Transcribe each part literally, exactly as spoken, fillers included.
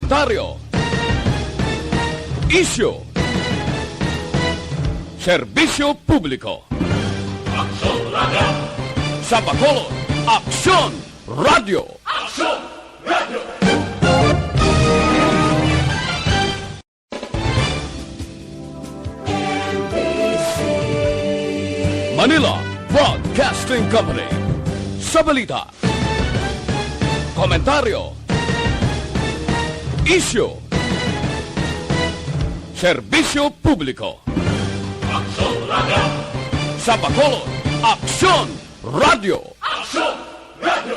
Komentaryo. Isyu. Serbisyo publiko. Aksyon Radio. Sa Bacolod, Aksyon Radio. Aksyon Radio. Manila Broadcasting Company. Sa balita, komentaryo, isyu, serbisyo publiko. Aksyon Radio. Sa Bacolod, Aksyon Radio. Aksyon Radio.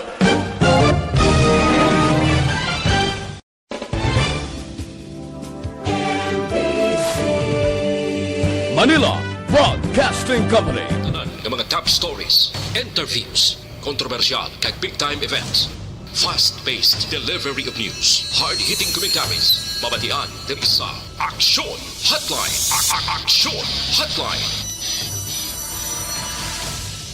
Manila Broadcasting Company. Tanan nga mga top stories, interviews, kontrobersyal kag big time events. Fast-paced delivery of news, hard-hitting commentaries. Mabatian diri sa Aksyon Hotline. A- a- Aksyon Hotline.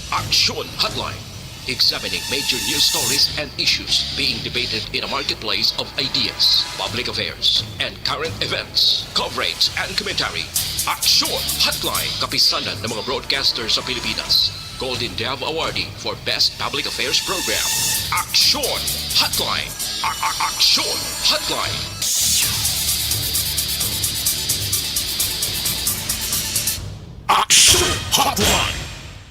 Aksyon Hotline. Examining major news stories and issues being debated in a marketplace of ideas, public affairs, and current events. Coverage and commentary. Aksyon Hotline. Kapisanan ng mga broadcaster sa Pilipinas. Golden Dove Awardee for Best Public Affairs Program. Aksyon Hotline. A- a- Aksyon Hotline. Aksyon Hotline.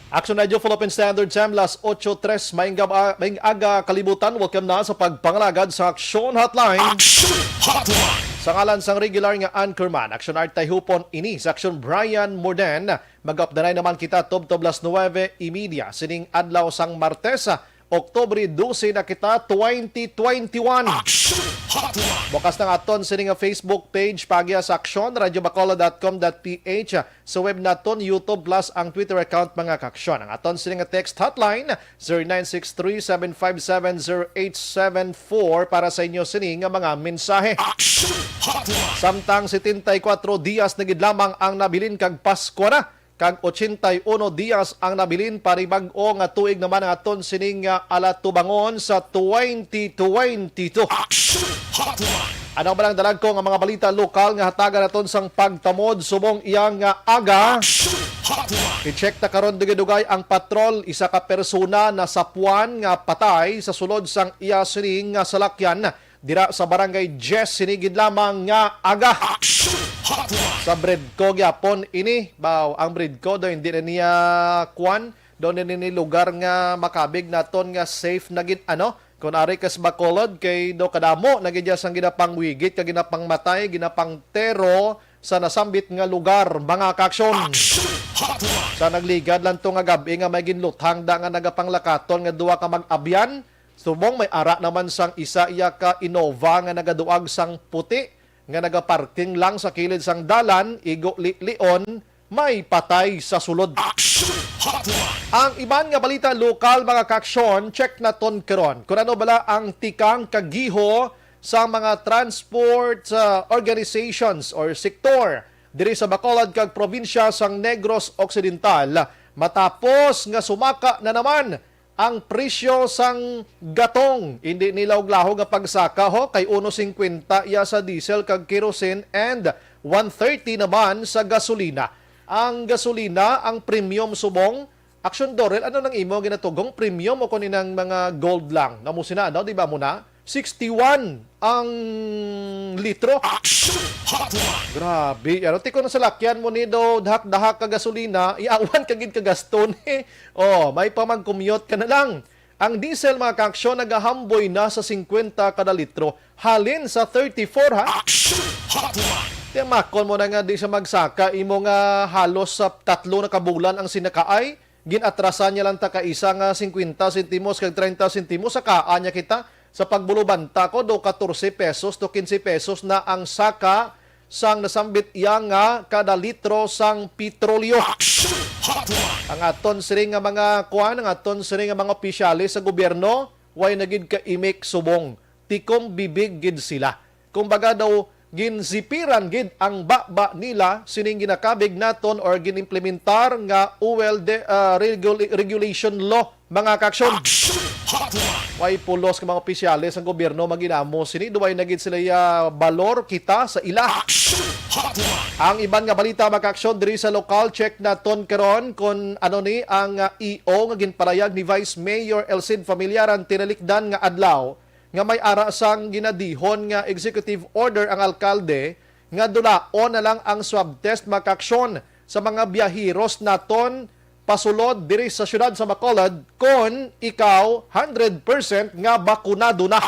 Action Radio Philippine Standard Time, las otso tres, maayong gab-, maayong aga, kalibutan. Welcome na sa pagpangalagad sa Action Hotline. Action Hotline. Sa ngalan sang regular nga anchorman, Action Art Tayhupon, ini sa Action Brian Morden. Mag-updanay naman kita tubtob las nuwebe y media sining adlaw sang Martes, Oktubre dose na kita, twenty twenty-one. Action Hotline. Bukas na ang aton sini nga Facebook page, paagi sa Aksyon, radyo bacolod dot com dot P H. Sa web naton, YouTube, plus ang Twitter account, mga kaaksyon. Ang aton sini nga text hotline, zero nine six three, seven five seven, zero eight seven four, para sa inyo sini nga mga mensahe. Action Hotline. Samtang setenta y cuatro dias na gid lamang ang nabilin kag Pasko na, kag ochenta y uno dias ang nabilin, panibag-o nga tuig naman ang aton sining, ah, alatubangon sa twenty twenty-two. Action Hotline. Ano ba ang dalagko nga mga balita lokal nga hatagan naton sang pagtamod subong iyang, ah, aga? Action Hotline. I-check ta karon dugay-dugay ang patrol. Isa ka persona nasapuan nga patay sa sulod sang iya sining nga salakyan dira sa Barangay Diez sini gid lamang nga aga. Action Hotline. Sa Bridco gyapon ini, baw, ang Bridco daw hindi na niya kuan, daw na ni lugar nga makabig naton nga safe na gid, ano? Kung ari kas Bacolod, kay daw kadamo na gid iya sang ginapangwigit kag ginapangmatay, ginapangtero sa nasambit nga lugar, mga kaaksyon. Action Hotline. Sa nagligad lang to nga gab-i nga may ginluthang da nga nagapanglakaton nga duha ka mag-abyan, subong may ara naman sang isa iya ka Innova nga nagaduag sang puti nga nagaparking lang sa kilid sang dalan, igo Li-, Leon, may patay sa sulod. Action Hotline. Ang iban nga balita lokal, mga kaaksyon, check naton karon. Kung ano bala ang tikang kagiho sa mga transport, uh, organizations or sektor diri sa Bacolod kag probinsya sang Negros Occidental, matapos nga sumaka na naman ang presyo sang gatong. Hindi ni lahog-lahog nga pagsaka, ho, kay uno singkwenta iya sa diesel kag kerosene and one thirty naman sa gasolina. Ang gasolina, ang premium subong. Action Dorel, ano nang imo ginatugong, premium o kuno inang mga gold lang? Namo sina, ano, di ba mo na? Sixty-one ang litro. Action Hotline. Grabe, ano, ti kung salakyan mo ni do dahak-dahak ka gasolina, iawan ka gid ka gasto ni. Oh, may pa mag-commute ka na lang. Ang diesel, mga kaaksyon, nagahamboy na sa singkwenta kada litro, halin sa thirty-four, ha? Action Hotline. Timakon mo na nga di siya magsaka, imo nga halos sa tatlo na ka bulan ang sinakaay, gin-atrasan niya lang ta ka isa nga singkwenta sentimos kag treinta sentimos, sakaan niya kita. Sa pagbulubanta ko, do katorse pesos to kinse pesos na ang saka sang nasambit iya nga kada litro sang petrolyo. Action Hotline. Ang aton sini nga mga kuan, ang aton sini nga mga opisyales sa gobyerno, way na gid ka imik subong. Tikom bibig gid sila. Kumbaga daw, ginzipiran gid ang baba nila sining ginakabig naton or ginimplementar nga oil de-, ah, regula-, regulation law. Mga kaaksyon, way pulos ka mga opisyales ang gobyerno maginamo sini, duway na gid sila ya balor kita sa ila. Ang iban nga balita, mga kaaksyon, diri sa lokal, check naton karon kon ano ni ang, ah, E O nga ginpalayag ni Vice Mayor Elcid Familiaran tinalikdan nga adlaw nga may ara sang ginadihon nga executive order ang alkalde nga dulaon na lang ang swab test, mga kaaksyon, sa mga biyaheros naton pasulod diri sa siyudad sa Bacolod kon ikaw hundred percent nga bakunado na.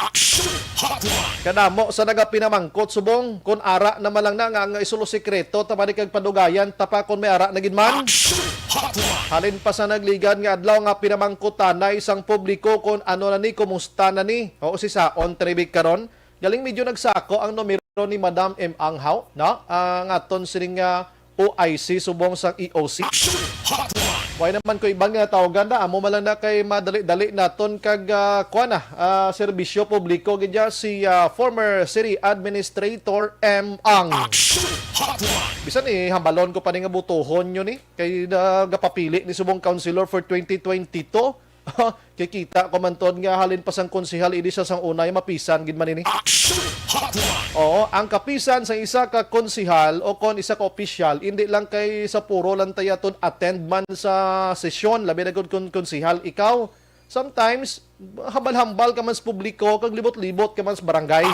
Kadamo sa nagapinamangkot subong kon ara naman lang na nga ang isulo sikreto ta bali kag padugayan ta pa kon may ara na gid man. Halin pa sa nagligad nga adlaw nga pinamangkutanay sang publiko kon ano na ni, kumusta na ni, o si saon tribik karon. Galing medyo nagsako ang numero ni Madam M. Anghaw, no? Ang aton sining, ah, O I C subong sang E O C. Way naman ko iban nga tawgan na, amo man lang na kay madali-dali naton kag, ah, kuan na, ah, serbisyo publiko gid ya si, ah, former city administrator M. Ang. Bisan eh, hambalon ko pa ni nga butuhon nyo ni, kay nagapapili ni subong councilor for twenty twenty-two. Kay kita ko man tod nga halin pa sang konsehal, ini siya sang unay mapisan gid man ini. Oo, ang kapisan sa isa ka konsehal o kon isa ka opisyal, hindi lang kay sa puro lang tayaton attend man sa sesyon, labi na gud kon konsehal ikaw. Sometimes, hambal-hambal ka man sa publiko kag libot-libot ka man sa barangay.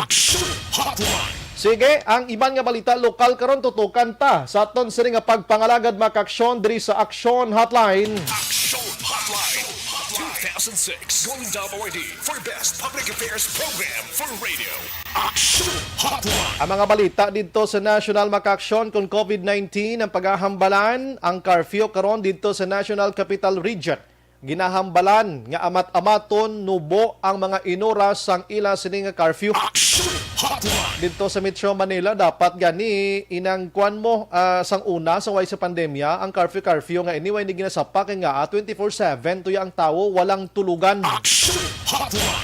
Sige, ang iban nga balita lokal karon tutukan ta sa aton sini nga pagpangalagad, mga kaaksyon, diri sa Aksyon Hotline. Action Hotline two thousand six Golden Dome Awardee for Best Public Affairs Program for Radio. Action Hotline. Ang mga balita dito sa national, mga kaaksyon, kung covid nineteen ang pagahambalan, ang curfew karon dito sa National Capital Region. Ginahambalan nga amat-amaton nubo ang mga inura sang ila sini nga curfew. Didto sa Metro Manila, dapat gani inang kuan mo, ah, sang una, sa way sa pandemya, ang curfew-curfew nga ini way ni ginasapa kay nga, ah, twenty-four seven tuya ang tawo, walang tulugan.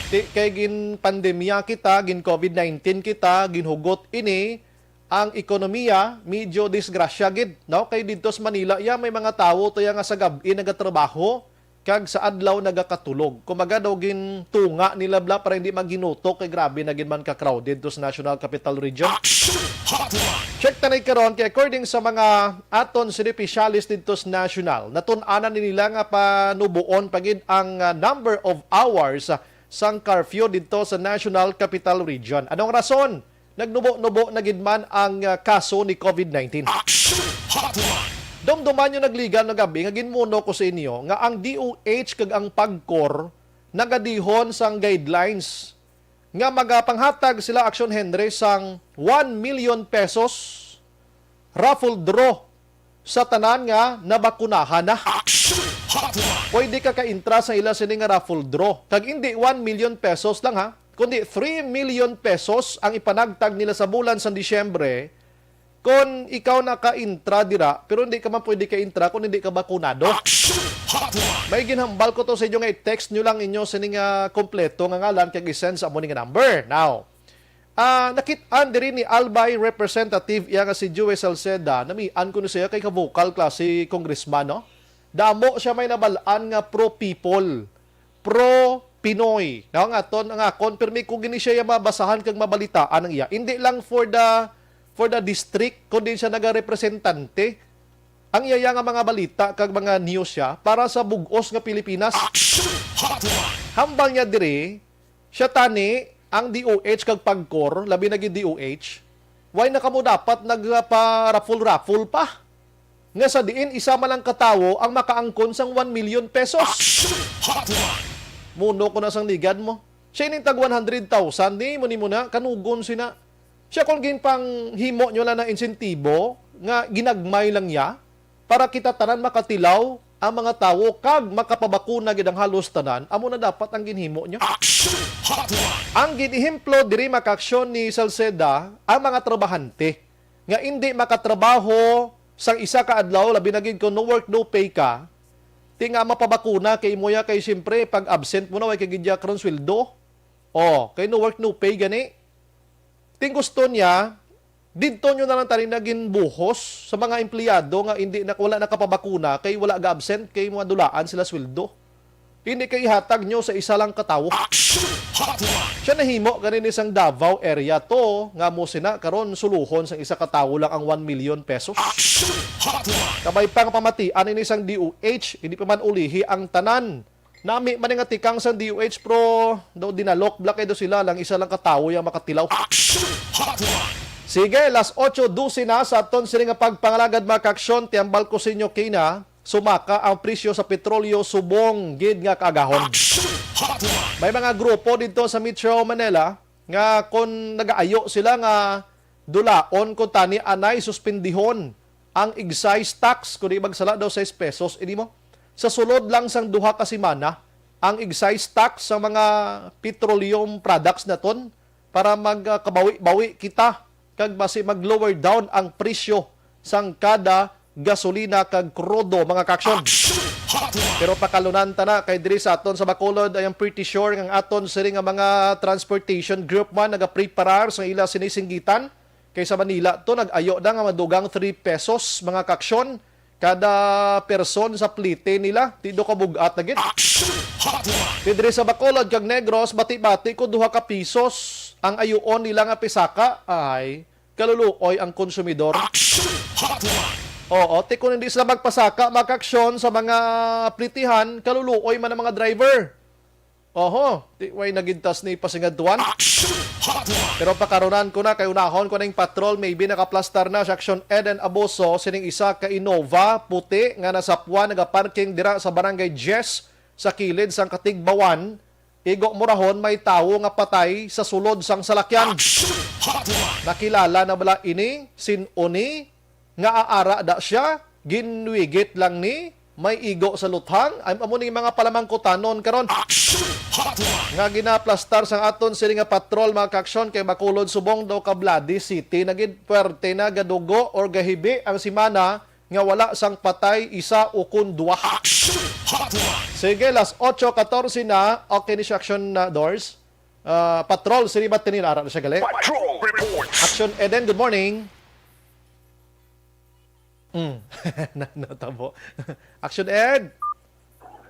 Ti, kay gin pandemya kita, gin covid nineteen kita, ginhugot ini, ang ekonomiya medyo disgrasya gid, no? Kay didto sa Manila, ya, may mga tawo tuya nga sa gab-i nagatrabaho, kag sa adlaw nagakatulog. Kumbaga daw gintunga nila bla para hindi maginutok kay grabe na gid man ka crowded to sa National Capital Region. Check ta na karon kay according sa mga aton sini opisyales didto sa national, natun-anan ni nila nga panuboon pa gid ang, ah, number of hours, ah, sang curfew didto sa National Capital Region. Anong rason? Nagnubo-nubo na gid man ang, ah, kaso ni covid nineteen. Action Hotline. Dumduman nyo nagligan nga gabi nga ginmuno ko sa inyo nga ang D O H kag ang pagkor nagadihon sang guidelines nga magapanghatag sila, Action Henry, sang one million pesos raffle draw sa tanan nga nabakunahan na. Action Hotline. Pwede ka ka-intra sa ila sini nga raffle draw. Kag hindi one million pesos lang, ha, kundi three million pesos ang ipanagtag nila sa bulan sa Disyembre kon ikaw naka-intra dira, pero hindi ka man pwede ka-intra kung hindi ka bakunado. Action Hotline. May ginhambal ko to sa inyo nga i-text nyo lang inyo sini nga kompleto nga ngalan kag i-send sa amo ni nga number. Now, ah, nakit-an diri ni Albay Representative iya nga si Joey Salceda, namian ko ni siya kay ka-vocal klase congressman, no? Damo siya may nabalaan nga pro-people, pro-Pinoy. No, ang aton, ang akon, pirmi ko gini siya ya mabasahan kag mabalitaan ang iya. Hindi lang for the, for the district, kundi siya nagarepresentante. Ang iya ya nga mga balita kag mga news siya para sa bug-os nga Pilipinas. Action Hotline. Hambal niya diri, siya tani, ang D O H kag pagkor, labi na gid D O H, why na kamo dapat nagpa-raffle-raffle pa? Nga sa diin isa man lang ka tawo ang makaangkon sang one million pesos. Action Hotline. Muno ko na sang ligad mo. Siya ining tag one hundred thousand, di mo, nimo na, kanugon sina. Siya kung ginpanghimo nyo lang ng insentibo, nga ginagmay lang niya, para kita tanan makatilaw ang mga tawo kag makapabakuna gid ang halos tanan, amo na dapat ang ginhimo nyo. Action Hotline. Ang ginehemplo diri makaaksyon ni Salceda ang mga trabahante nga indi makatrabaho sang isa ka adlaw, labi na gid kung no work, no pay ka, ti nga mapabakuna kay imo ya, kay siyempre pag absent mo na, way ka gid ya karon sweldo. Oh, kay no work, no pay gani. Ting gusto niya, didto nyo na lang tani na ginbuhos sa mga empleyado nga hindi na, wala nakapabakuna kay wala ga-absent kay madulaan sila sweldo. Hindi kay ihatag nyo sa isa lang ka tawo. Action Hotline! Siya nahimo ganin sang Davao area to, nga mo sina karon suluhon sang isa ka tawo lang ang one million pesos. Action Hotline! Kabay pa nga pamatian ini sang D O H, hindi pa man ulihi ang tanan. Nami man nga tikang sang D O H, pero daw dinalok bala kay daw sila lang, isa lang ka tawo yang makatilaw. Action Hotline! Sige, las otso dose na sa aton sini nga pagpangalagad, mga kaaksyon, tiambal ko sa inyo kina. Sumaka ang presyo sa petrolyo subong gid nga kaagahon. Action Hotline! May mga grupo didto sa Metro Manila nga kon nagaayo sila nga dulaon, kon tani anay suspendihon ang excise tax, kundi magsala daw sais pesos. Ini mo, sa sulod lang sang duha ka semana, ang excise tax sa mga petroleum products naton para magkabawi-bawi kita kag basi mag-lower down ang presyo sang kada gasolina kag krudo, mga kaaksyon. Action Hotline! Pero pakalunan ta na kay diri sa aton sa Bacolod, I am pretty sure nga ang aton sini nga mga transportation group man nagapreparar sa ila sinisinggitan. Kay sa Manila to, nag-ayo na nga madugang three pesos, mga kaaksyon, kada person sa plite nila. Ti do kabug-at na gid. Action Hotline! Ti diri sa Bacolod kag Negros, bati-bati ko duha ka pisos ang ayuon nila nga pisaka. Ay, kaluluoy ang konsumidor. Action Hotline! Oo, ti kung hindi sila magpasaka, mga kaaksyon, sa mga plitihan, kaluluoy man ang mga driver. Oho, ti way nagintas ni pasingadtuan. Action Hotline! Pero pakarunan ko na kay unahon ko na yung patrol, maybe nakaplastar na si Action Eden Abuso sining isa ka Innova puti nga nasapuan nagaparking dira sa Barangay Jess sa kilid sang Katigbawan. Igo murahon may tawo nga patay sa sulod sang salakyan. Action Hotline! Nakilala na bala ini? Sin-o ni? Nga aara da siya? Ginwigit lang ni? May igo sa luthang? Am-, amo ni mga palamangkutanon karon. Action Hotline! Nga ginaplastar sang aton sini nga patrol, mga kaaksyon, kay Bacolod subong daw Cablades City na gid, puwerte na gadugo or gahibi ang semana nga wala sang patay isa o kun duwa. Action Hotline! Sige, las otso katorse na. Okay ni siya, Action, uh, Dors. Ah, patrol, sini ba tinin? Ara na siya gali. Patrol Report! Action Eden, good morning. Mm. Na, natabo. Action Ed.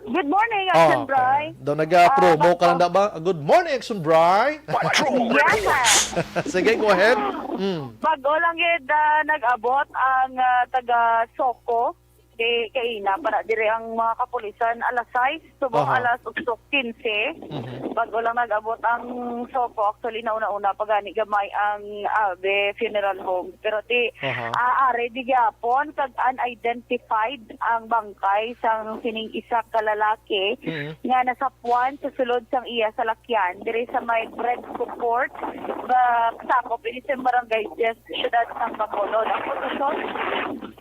Good morning, Action Bry. Daw naga-promo Ah, ka lang da ba? Good morning, Action Bry. Patrol Yes, Report! Sir. Sige, go ahead. Mm. Bago lang gid, ah, nag-abot ang, ah, taga Soco. Kay, kaina pa na dire ang mga kapulisan, alas sais, subong Aha. alas otso quince. Mhm. Bago lang nag-abot ang Soco. Actually, nauna-una pa gani gamay ang Ave Funeral Home. Pero ti, Aha. ah, ari di gyapon, kag unidentified ang bangkay sang sining isa ka lalaki Mhm. nga nasapuan sa sulod sang iya salakyan diri sa may Bread Support, ba, sakop ini sa Barangay Jess, siyudad sang Bacolod. Ang posisyon?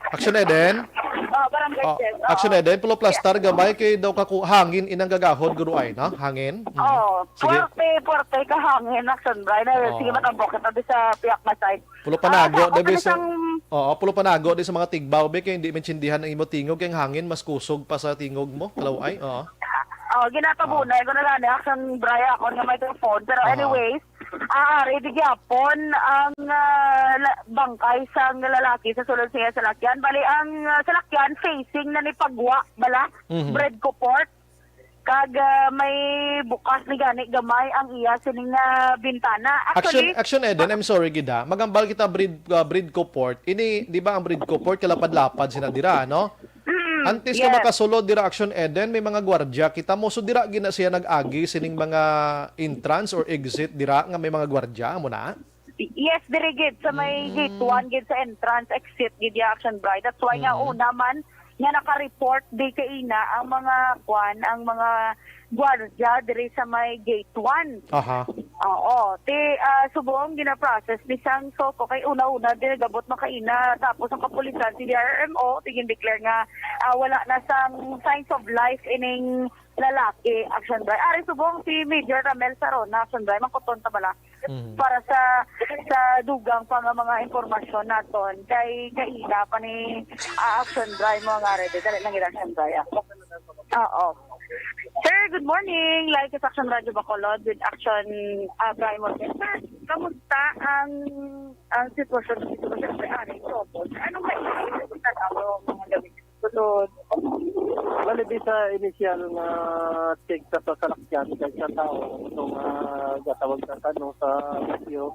Action Eden? Ah, Barangay Oh, Jess, oo. Action Eden, pulo plastar gamay kay daw kaku-, hangin inang gagahod, guro ay, no? Hangin? Mm. Oo. Sige. Puwerte, puwerte ka hangin, Action Bry. Na, Oo. sige, matambok kita di sa piyak na side. Pulo Ah, panago, sa di, sa, sang Oo, pulo panago, di, sa mga tigbaw, be, kay hindi maintindihan ang imo tingog, kay ang hangin mas kusog pa sa tingog mo, kalaway, oo. Oh, ginatabunay ko na gani, Action Bry, ako nga microphone. Pero Aha. anyways, ah, ari di gyapon ang, ah, la-, bangkay sang lalaki sa sulod siya sa salakyan. Bali, ang, ah, salakyan facing na ni Pagwa, bala, Mhm. Bread Court. Kag, ah, may bukas ni gani gamay ang iya sining, ah, bintana. Actually, Action, Action Eden, I'm sorry gid, ha. Magambal kita Breed, ah, Breed Court. Ini, di ba ang Breed Court kalapad-lapad sina dira, no? Mm, Antes ka yes. makasulod dira, Action Eden, may mga gwardya kita mo. So dira gina siya nag-agi sining mga entrance or exit dira nga may mga gwardya, amo na? Yes, diri gid sa may Mm. gate one gid sa entrance exit gid ya, Action Bry. That's why nga Mm. una man nga naka-report di kaina ang mga kwan, ang mga gwardya diri sa may gate one. Aha. Oo. Ti, ah, subong gina-process ni sang Soco kay una-una di nagabot makaina, tapos ang kapulisan, si D R R M O, ti gin-declare nga, ah, wala na sang signs of life ining lalaki, Action Bry. Ari subong si Major Ramel Sarona, Action Bry, mangkuton ta bala Mhm. para sa, sa dugang pa nga mga impormasyon naton kay kaila pa ni, ah, Action Bry mo nga ready. Dali lang gid, Action Bry, ah. Oo. Sir, good morning. Live sa Action Radio Bacolod with Action, ah, Bry Morgan. Sir, kamusta ang, ang sitwasyon, sitwasyon sa ari, Sopo? Anong maisip sa tao mga gabi? Sulod. Sulod Di sa initial nga check sa, sa salakyan, kay sa tao, ito nga gatawag sa, ano, sa video,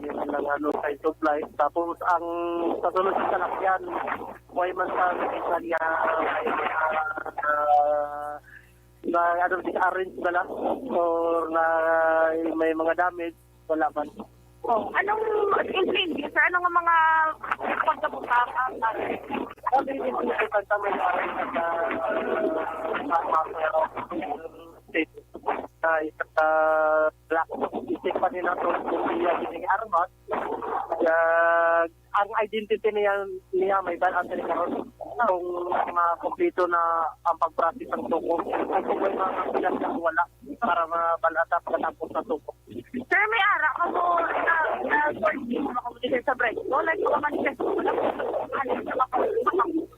yung lang, ano, signs of life. Tapos, ang sa sulod sa salakyan, way man sa nakita niya, ay, ah, na, ano, disarrange bala, or na may mga damage, wala man. Oh, anong implication, sir? Ano nga mga pagkabutang ang Sabi din po sa Santa Maria, sa, sa, sa, sa, sa, sa, black. Isip pa nila to, kung iya gining armas. Ah, ang identity niya, niya may balaan sa karon. Kung makumpleto na ang pag-process ng tuko, ay kung may mga kapilas na wala para mabalata pagkatapos sa tuko. Sir, may ara ka mo na, na fourteen mo kamo dito sa break ko. Like, mga manifesto mo lang. Halin sa mga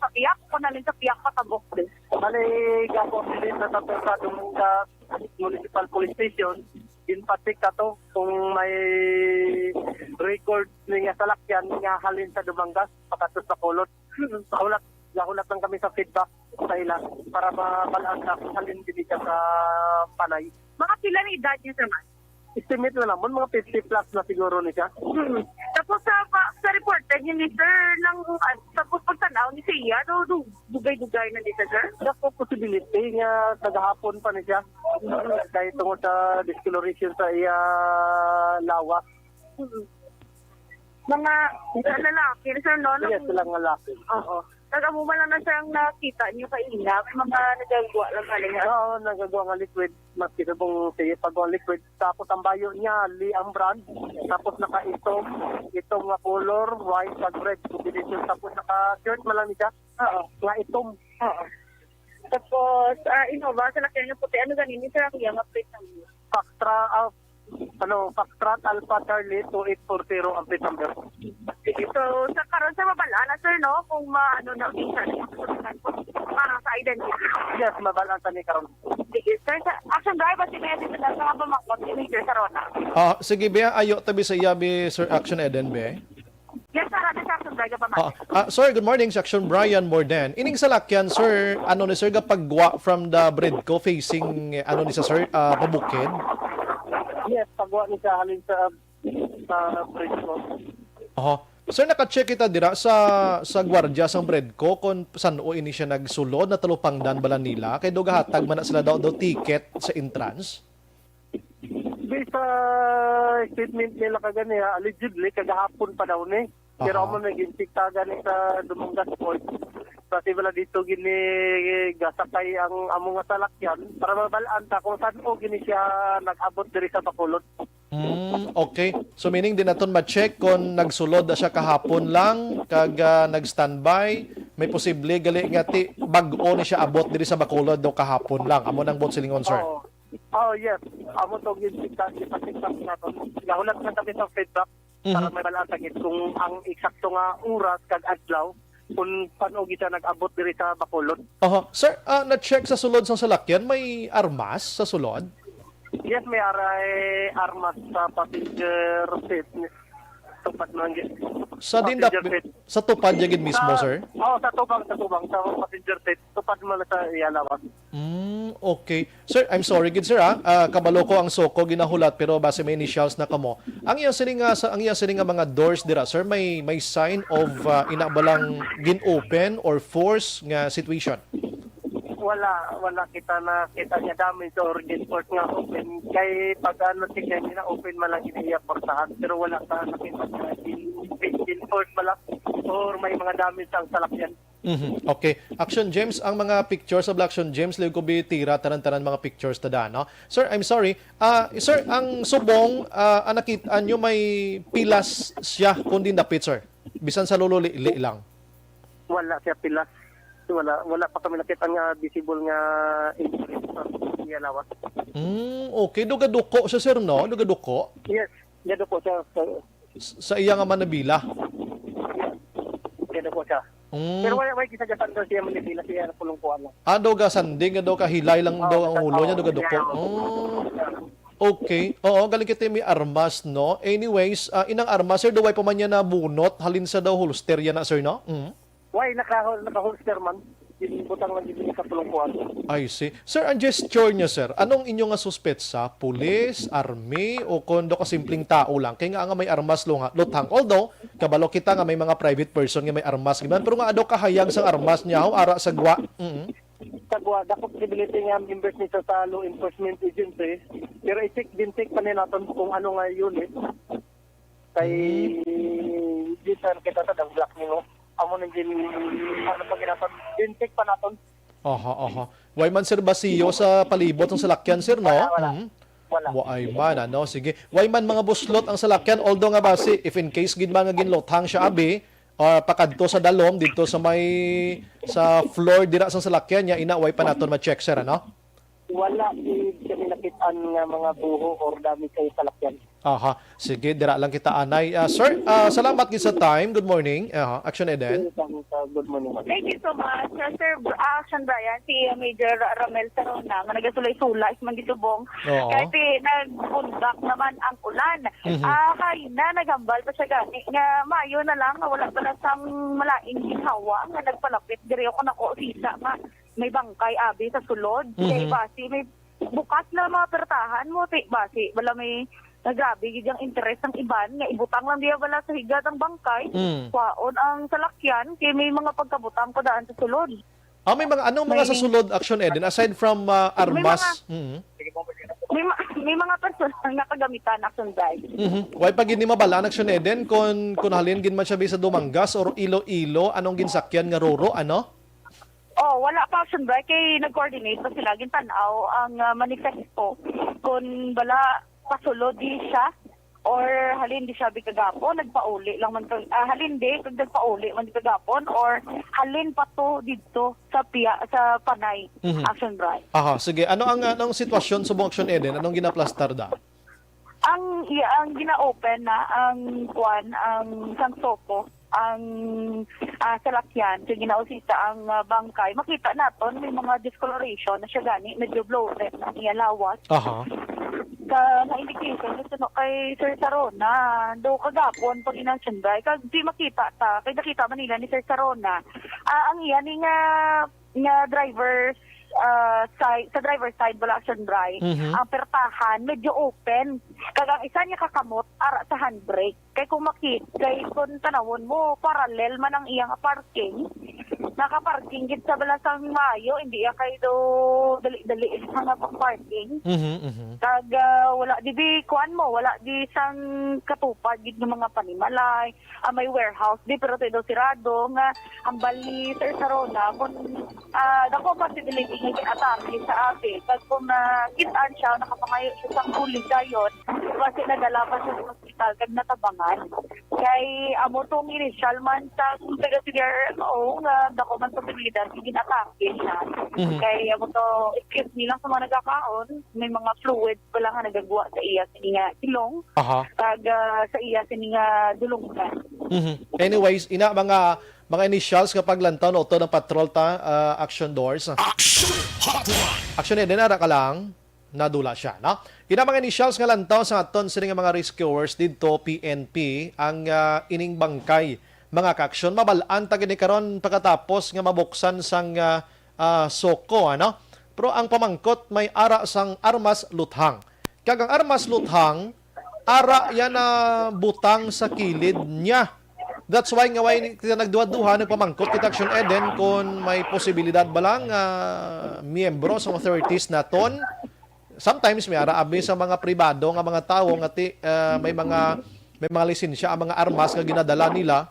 sa piyak, kung halin sa piyak, patabok din. Bali, gapon din sa Santa Cruz, sa Municipal Police Station, ginpatik ka to kung may record ni nga salakyan nga halin sa Dumangas, pakatos sa Kulot. Nahulat, nahulat lang kami sa feedback sa ila para mabalaan na kung halin dili ka sa Panay. Mga pila ni edad niya, sir, man? Estimate na naman, mga fifty plus na siguro ni siya. Hmm. Tapos sa pa, sa reporter ni Mister nang, ah, tapos pagtanaw ni siya, do, do, dugay-dugay na di siya, sir? Dako possibility nga kagahapon pa ni siya. Kay tungod sa discoloration sa iya lawas. Hmm. Mga, mga lalaki, sir, no? Yes, silang lalaki. Oo. Nag-amo man lang na, sir, ang nakita niyo kaina, may mga nagagawa lang kaniya. Oo, nagagawa nga liquid. Maski sa pong sige pag liquid. Tapos ang bayo niya, Li ang brand. Tapos naka-itom, itom nga color, white kag red combination. Tapos naka-shirt man lang ni siya. Oo. Nga itom. Oo. Tapos, ah, Innova, sa lakyan nga puti, ano ganin, sir, ang iya nga plate number? Foxtrot, ah, ano, Foxtrot Alpha Charlie two eight four zero ang plate number. Sige, so, sa karon, sir, mabal-an na, sir, no? Kung ma-, ano na, sir, para sa identity. Yes, mabal-an sa ni karon. Sige, sir, sa action driver, si Mayor dito na sa mga bumangkot, si Major Sarona. Ah, sige, be, ayo tabi sa iya, be, Sir Action Eden, be. Yes, sir, ano sa action driver pa, Ah, ma'am? Ah, sir, good morning, Section Brian Morden. Ining salakyan, sir, ano ni sir, gapagwa from the Bredco facing, ano ni sa, sir, ah, pabukid? Yes, pagwa ni siya halin sa, sa Bredco. Oho. Sir, naka-check kita dira sa, sa gwardya sang Bredco kung san-o ini siya nagsulod, natalupangdan bala nila, kay do gahatag man na sila daw, daw ticket sa entrance? Based sa statement nila kagani, ha, allegedly, kagahapon pa daw ni. Pero Aha. Amo nag-insikta gani sa Dumangas Port. Kasi wala dito gini gasakay ang amo nga salakyan para mabalaan ta kung saan o gini siya nag-abot diri sa Bacolod. Mm, okay. So meaning din naton ma-check kung nagsulod na siya kahapon lang kag, ah, nag-standby, may posible gali nga ti bag-o ni siya abot diri sa Bacolod do kahapon lang. Amo nang buot silingon, sir. Oo. Oh, yes. Amo to ginsikta, ginsikta naton. Nahulat na kami sa feedback para Mhm. May malasagit kung ang eksakto nga oras kag adlaw kung paano kita nag-abot diri sa Bacolod. Oho. Sir, ah, na-check sa sulod sang salakyan, may armas sa sulod? Yes, may aray armas sa passenger seat. Tupad man gi-, Sa dinda, passenger seat. Sa tupad niya gid mismo, Sa, sir? Oo, sa tubang, sa tubang, sa passenger seat. Tupad man sa iya lawas. Mm, okay. Sir, I'm sorry gid, sir, ah. Ah, kabalo ko ang SOCO ginahulat, pero base may initials na kamo. Ang iya sini nga sa, ang iya sini nga mga doors dira, sir, may, may sign of, ah, ina ba lang gin-open or force nga situation? Wala, wala kita nakita nga damage or gin-force nga open. Kay pag ano, sige, nila open man lang iya portahan, pero wala ka nakita nga gin-, gin-force man lang or may mga damage ang salakyan. Mhm. Okay. Action James, ang mga pictures of Action James, liw ko bitira, tanan-tanan mga pictures ta da, no? Sir, I'm sorry. Ah, sir, ang subong, ah, ang nakita nyo may pilas siya, kundi dapit, sir. Bisan sa lululi lang. Wala siya pilas. Wala, wala pa kami nakita nga visible nga injury sa iya lawas. Hmm, okay. Dugaduko siya, sir, no? Dugaduko? Yes, gaduko siya. Sa, S-, sa iya nga manabila? Gaduko siya. Mm. Pero wala, wala kita gasan daw siya manibila, siya ang pulungkuan lang. Ah, daw ga sanding, daw kahilay lang Oo, daw ang sa ulo niya, tao. Daw gaduko. Yeah. Oh. Okay. Oo, galing kita may armas, no? Anyways, ah, inang armas, sir, daw way pa man niya nabunot, halin sa daw holster yan na, sir, no? Mm. Why, naka, naka-holster man? Ginbutang lang gid sa pulong kuwarto. I see. Sir, ang gesture niya, sir, anong inyo nga suspetsa? Pulis, army, o kon daw kasimpleng tao lang? Kay nga nga may armas lunga, luthang. Although, kabalo kita nga may mga private person nga may armas, giban, pero nga adaw kahayag sang armas niya, ho, ara sa gwa. Mm. Sa gwa, dako possibility nga members nito sa law enforcement agency, pero i-check din, check pa nila naton kung ano nga unit. Kay bisan kita sa dang black nimo. Amo nang gin ano pa ginatag din check pa naton. Aha, aha. Way man, sir, basiyo sa palibot ng salakyan, sir, no? Wala, wala. Mhm. Wala. Wa ay man, ano? Sige. Way man mga buslot ang salakyan, although nga basi, if in case gid man nga ginlothang siya, abi, ah, pakadto sa dalom, dito sa may, sa floor, dira sa salakyan niya, ina, way pa naton ma-check, sir, ano? Wala gid kami nakit-an nga mga buho or dami kay salakyan. Aha. Sige, dira lang kita anay. Ah, sir, ah, salamat gid sa time. Good morning. Aha, Action Eden. Welcome sa good morning, ma'am. Thank you so much. Uh, Sir Br- Action Brian, si Major Ramel Sarona nga nagasulay-sulay sa Manggitubong. Oo. Kay ti nagpundak naman ang ulan. Mhm. Ah, kay na naghambal pa siya gani nga maayo na lang nga wala pala sang malaing ginhawa nga nagpalapit diri ako nako sisa nga may bangkay abi sa sulod. Kay Mhm. basi may bukas na mga pertahan mo, ti, basi wala may nga grabe gid ang interes sang iban nga ibutang lang diya bala sa higa ang bangkay. Mm. Kwaon ang salakyan kay may mga pagkabutang pa daan sa sulod. Ah, may mga anong mga sa May- sulod, Action Eden, aside from ah, armas? Mga- Mm. May ma- may mga personal nga kagamitan na sunday. Mhm. Way pa gid ni mabalaan, Action Eden, kon kon halin gid man siya sa Dumangas or Iloilo, anong ginsakyan nga roro, ano? Oh, wala pa, Action Bright, kay nag-coordinate pa sila. Gintan-aw ang ah, manifesto kung bala pasulod di siya or halin di siya bigkagapon, nagpauli lang man kag ah, halin di kag nagpauli man di kagapon or halin pa to didto sa piya sa Panay. Mhm. Action Bright. Aha, sige. Ano ang anong sitwasyon subong, Action Eden? Anong ginaplastar da? Ang iya ang gina-open na ang kwan ang sang Soko ang ah, salakyan kay ginausisa ang ah, bangkay. Makita naton may mga discoloration na siya gani, medyo bloated ang iya lawas. Aha. Sa na indication gusto no kay Sir Sarona, do kagapon pag inansunday kag di makita ta kay nakita man nila ni Sir Sarona. Ah, ang iya ni nga nga driver's ah, side, sa driver's side wala siya dry. Mhm. Ang pertahan medyo open. Kag ang isa niya kakamot ara sa handbrake. Kay kung makit, kay kung tanawon mo, parallel man ang iyang parking. Naka-parking gid sa balasang maayo, hindi iya kay do dali-dali sa nga parking. Mhm, mhm. Kag ah, wala di bi kuan mo, wala di sang katupad gid ng mga panimalay. Ah, may warehouse di pero tayo sirado nga ang bali Sir Sarona kung ah, dako ang possibility nga gin-atake sa ate kag kung nakitaan siya nakapangayo siya sang bulig dayon basi nadala pa siya sa ospital kag natabangan kay amo tong initial man sa taga C D R O nga dako man posibilidad nga gin-atake siya. Mhm. Kay amo to, excuse me lang sa mga nagakaon, may mga fluid pala nga nagagwa sa iya sini nga ilong Aha. kag ah, sa iya sini nga dulunggan. Mhm. Anyways, ina mga mga initials nga paglantaw na utod ang patrol ta, ah, Action Doors. Action Hotline. Action Eden, ara ka lang. Nadula siya, no? Ina mga initials nga lantaw sa aton sini nga mga rescuers didto, P N P, ang ah, ining bangkay. Mga ka-action, mabal-an ta gid ni karon pagkatapos nga mabuksan sang ah, ah, Soko, ano? Pero ang pamangkot may ara sang armas luthang. Kag ang armas luthang, ara yan na butang sa kilid niya. That's why nga way kita nagduha-duha, nagpamangkot kita Action Eden kung may posibilidad ba lang nga miyembro sa authorities naton. Sometimes may ara abi sa mga pribado nga mga tawo nga ti, ah, may mga may mga lisensya ang mga armas nga ginadala nila.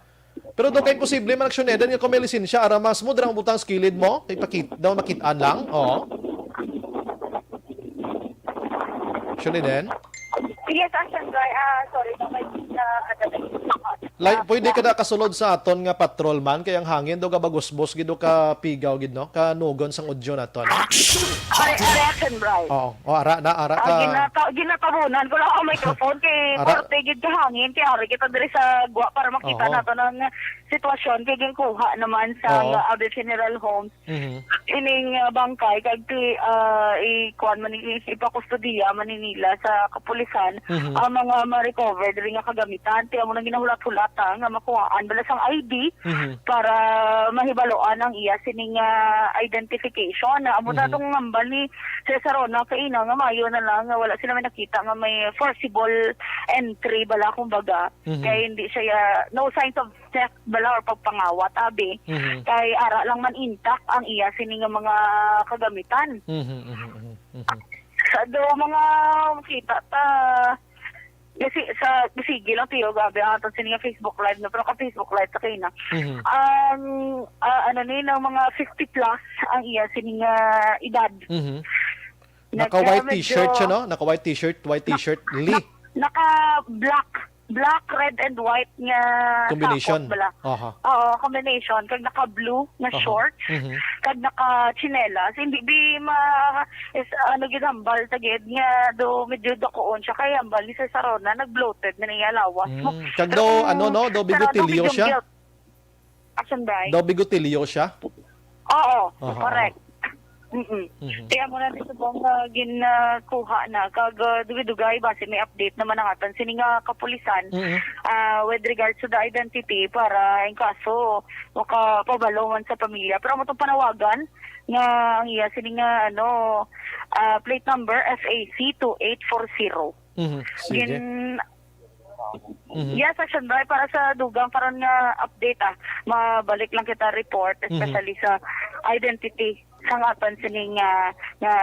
Pero do kay posible man Action Eden nga kung may lisensya, ara mas mo dirang butang sa kilid mo, kay pakit daw makitaan lang. Oo. Action Eden. Yes, Action Guy. Ah, sorry, no, may na kadalay. Lay, pwede ka na kasulod sa aton nga patrolman kay ang hangin do ka bagusbos gid do ka pigaw gid no, ka nugon sang udyo naton. Action! Are, are, Action Bright. Oo, o ara na, ara Ah, ka. ginata ginatabunan ko lang ang microphone kay Ara- korte gid ka hangin kay ari kita diri sa gwa para makita Oo. nato ng sitwasyon kay ginkuha naman sa Oo. Abe Funeral Home Mhm. ining, ah, bangkay kag ti, ah, ikuan man ni, ipakustodiya man ni nila sa kapulisan Mhm. ang mga ma-recover diri nga kagamitan. Ti amo nang ginahulat-hulat, ah, nga makuhaan bala sang I D Mhm. para mahibaluan ang iya sining, ah, identification. Amo Mhm. na tong ngambal ni Cesar Rona kaina nga maayo na lang nga wala sila may nakita nga may forcible entry bala, kumbaga. Mhm. Kay hindi siya, no signs of theft bala or pagpangawat, abi. Mhm. Kay ara lang man intact ang iya sini nga mga kagamitan. Mhm, mhm, mhm, mhm. Sa do mga kita ta, kasi sa, sige lang, tiyo, grabe ang aton sini nga Facebook Live, no? Pero ka Facebook Live sa kaina. Mhm. Ang, ah, ano ni, ng mga fifty plus ang iya sini nga edad. Mhm. Naka-white Nagka-, t-shirt siya, medyo no? Naka-white t-shirt, white Na-, t-shirt. Lee. na-, naka-black. Black, red, and white nga Combination. Sakot bala. Aha. Oo, combination. Kag naka-blue nga Aha. shorts, Mhm. kag naka-tsinelas. Hindi, bi, ma-, is, ano, gid hambal, ta gid, nga do medyo dakuon siya. Kay hambal ni Cesar Rona, nag-bloated na niya lawas mo. Mm. Kag Pero do, kung ano, no? Do Cesar Rona, bigotilyo medium siya? built. Action, Bri? Do bigotilyo siya? Oo, Aha, correct. Mm-mm. Mhm. Kaya mo na ni subong nga gin, ah, kuha na. Kag, ah, dugay-dugay, basi may update naman ang atan sini nga kapulisan, Mhm. ah, with regards to the identity para in kaso makapabalo man sa pamilya. Pero amo tong panawagan nga ang iya sini nga, ano, ah, plate number F A C two eight four zero. Mhm. Sige. Gin-, Mhm. Yes, Action Bri, para sa dugang karon nga update, ah, mabalik lang kita report, Mhm. especially sa identity sang atan sining, ah, nga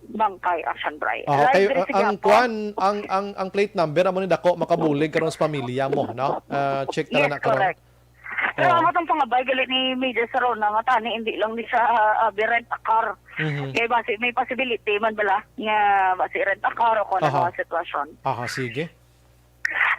bangkay, Action Bri. Ah, Live okay, diri sa ang Quiapo. Kwan, ang, ang, ang plate number, amo ni dako makabulig karon sa pamilya mo, no? Ah, check ta Yes, na karon. Correct. Pero Oh. amo tong pangabay gali ni Major Sarona nga tani, hindi lang ni siya, ah, abi rent a car. Mhm. Kay basi may possibility man bala nga basi rent a car o kung ano Aha. ang sitwasyon. Aha, sige.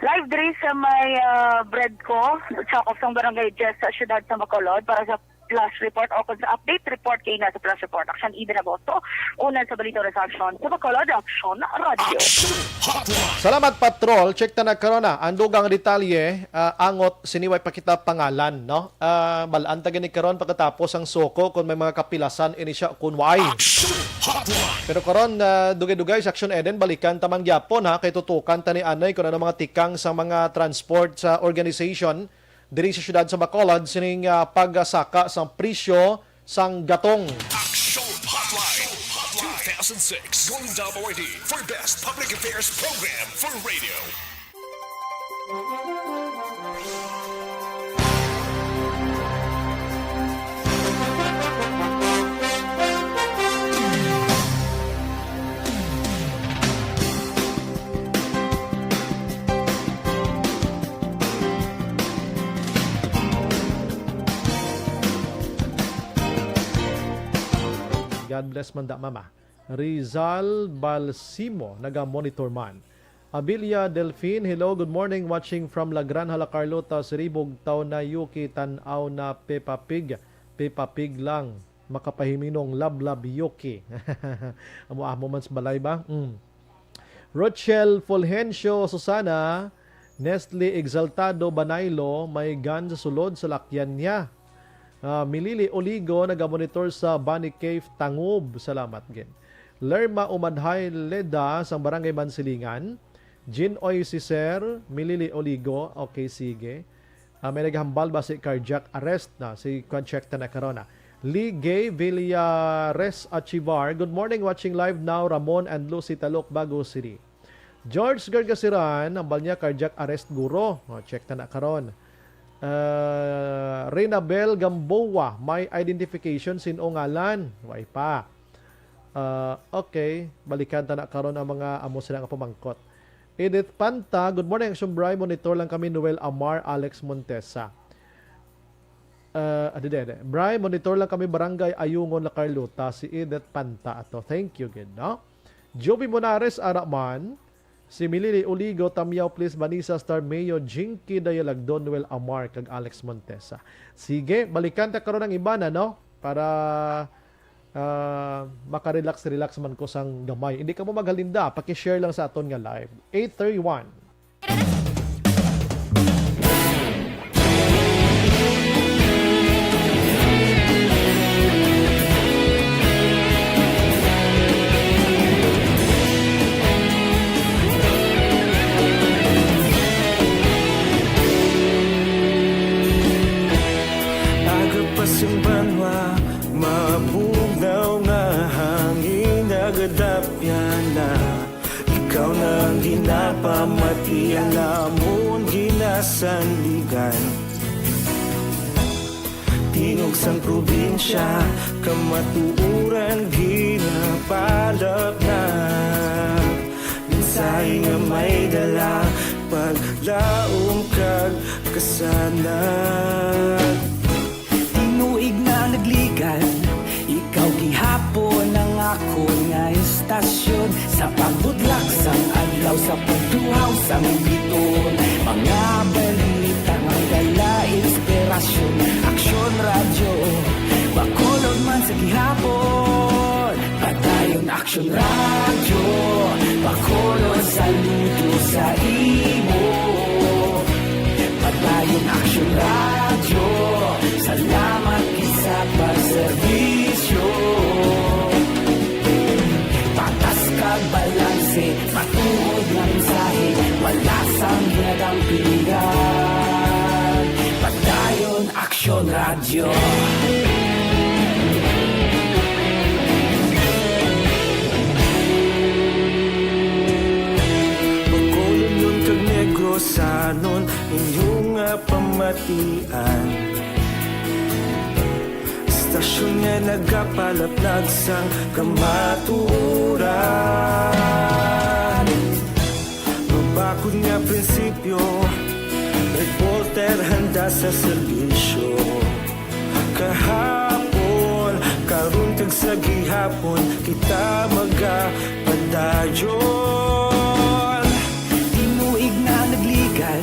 Live diri sa may, ah, Breadco, sa Kusong Barangay Diez sa siyudad sa Bacolod para sa flash report o kung sa update report kay na sa flash report. Action Eden Agosto, una sa Balita Reception sa Bacolod, Action Radio. Action Hotline. Salamat, Patrol. Check ta na karon na ang dugang detalye, ah, angot sini way pakita pangalan, no? Ah, balaan ta gani karon pagkatapos ang suko kung may mga kapilasan ini siya kun way. Action Hotline. Pero karon, ah, dugay-dugay sa Action Eden, balikan ta man gyapon, ha, kay tutukan ta ni anay kung ano mga tikang sa mga transport sa organization diri sa siyudad sa Bacolod sining, ah, pagsaka sang presyo sang gatong. Action Hotline two thousand six Golden Dome Awardee for Best Public Affairs Program for Radio. God bless man da, Mama. Rizal Balsimo, naga-monitor man. Abilia Delfin, hello, good morning, watching from La Granja, La Carlota, Siribog, Taw na Yuki, Tan-aw na Peppa Pig, Peppa Pig lang, makapahiminong lablab Yuki. Amo-amo man sa balay ba? Mm. Rochelle Fulgencio Susana, Nestle Exaltado Banaylo, may gun sa sulod sa lakyan niya. Ah, Milili Oligo, nagamonitor sa Bunny Cave, Tangub. Salamat gid. Lerma Umadhay Leda, sang Barangay Mansilingan. Jean Oy Siser, Milili Oligo. Okay, sige. Ah, may naghambal ba si cardiac arrest na? Si, kwan, check ta na karon, ah. Lee Gay Villares Achivar, good morning, watching live now, Ramon and Lucy, Talok, Bago City. George Gargasiran, hambal niya cardiac arrest guro. O, check ta na karon. Ah, Renabel Gamboa, may identification, sin-o ngalan? Way pa. Ah, okay, balikan ta na karon ang mga amo sila nga pamangkot. Edith Panta, good morning, Action Bri. Monitor lang kami, Noel Amar, Alex Montesa. Ah, ah, di, di, di. Bri, monitor lang kami, Barangay Ayungon, La Carlota, si Edith Panta ato. Thank you gid, no? Joby Monares, ara man. Si Milili Uligo, Tamyaw, please, Vanessa Star, Mayo, Jinky Dayalagdon, Noel Amar, kag Alex Montesa. Sige, balikan ta karon ang iban, ano? Para ah, makarelax-relax man ko sang gamay. Hindi kamo maghalinda, paki-share lang sa aton nga live. Eight thirty-one. Sandigan. Tingog sang probinsya, kamatuoran ginapalapnag. Mensahe nga may dala, paglaom kag kasanag. Tinuig na nagligan, ikaw gihapon ang akon nga istasyon. Sa pagbutlak sang adlaw, sa pagduhaw sang biton, mga balita nga dala inspirasyon. Aksyon Radyo, Bacolod man sa gihapon. Padayon Aksyon Radyo, Bacolod, saludo sa imo. Padayon Aksyon Radyo, salamat gid sa pagserbisyo. Patas kag balanse, matuod nga mensahe, wala sang ginadampigan. Padayon Aksyon Radyo. Bacolod kag Negrosanon, inyo nga pamatian. Istasyon nga nagapalaplag sang kamatuoran. Mabakod nga prinsipyo, reporter handa sa serbisyo. Kahapon, karon kag sa gihapon, kita magapadayon. Tinuig na nagligan,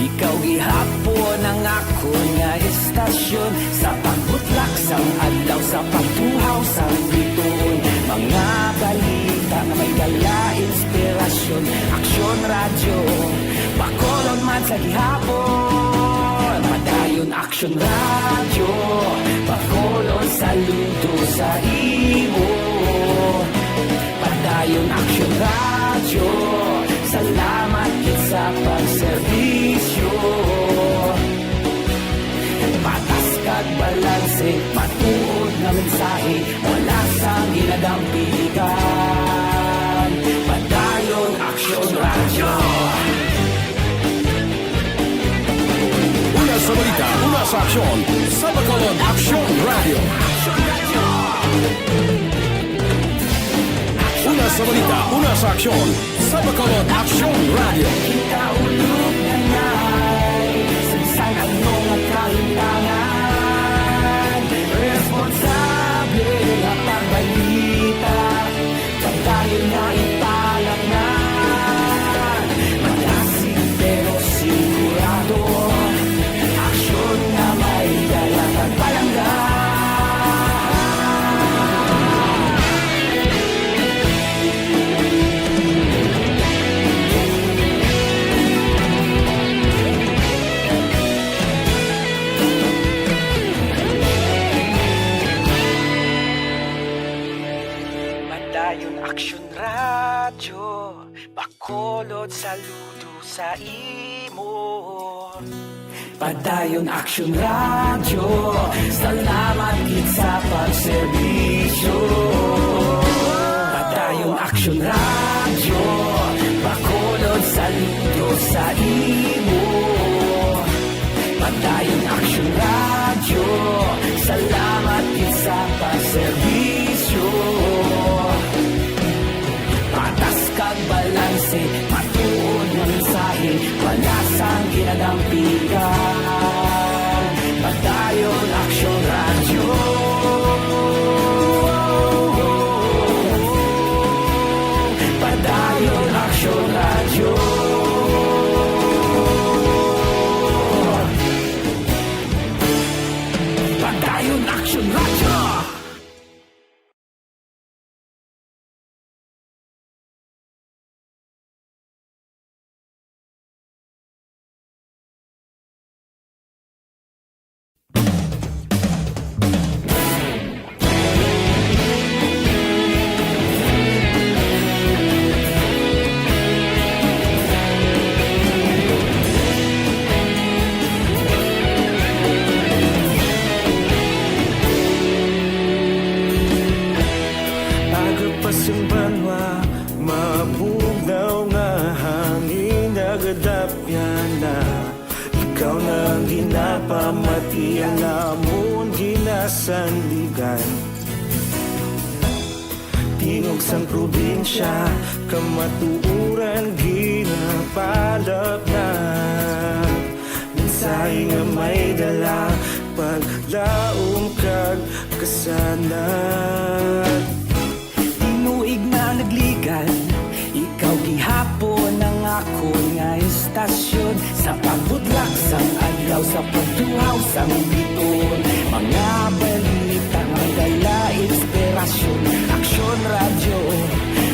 ikaw gihapon ang akon nga istasyon. Sa pagbutlak sang adlaw, sa pagtuhaw sang bituon, mga balita nga may dala inspirasyon. Aksyon Radyo, Bacolod man sa gihapon. Padayon Aksyon Radyo, Bacolod, saludo sa imo. Padayon Aksyon Radyo, salamat gid sa pagserbisyo. Patas kag balanse, matuod nga mensahe, wala sang ginadampigan. Padayon Aksyon Radyo. Una sa balita, una sa aksyon, sa Bacolod Aksyon Radyo. Una sa balita, una sa aksyon, sa Bacolod Aksyon Radyo. Kita ulog na nay, sa bisan ano nga kahimtangan, responsable nga pagbalita. Padayon nga ipalapngan, malasig pero sigurado. Aksyon nga may dala kag palangga. Padayon Aksyon Radyo, Bacolod, saludo sa imo. Padayon Aksyon Radyo, salamat gid sa pagserbisyo. Padayon Aksyon Radyo, Bacolod, saludo sa imo. Padayon Aksyon Radyo, salamat gid sa pagserbisyo. Patas kag balanse, matuod nga mensahe, wala sang ginadampigan. Padayon Aksyon Radyo. Padayon Aksyon Radyo. Ang ginapamatian namon ginasandigan. Tingog sang probinsya, kamatuoran ginapalapnag. Mensahe nga may dala, paglaom kag kasanag. Tinuig na nagligan, ikaw gihapon ang akon nga istasyon. Sa pagbutlak sang adlaw, sa pagtuhaw sang biton, mga balita nga dala inspirasyon. Aksyon Radyo,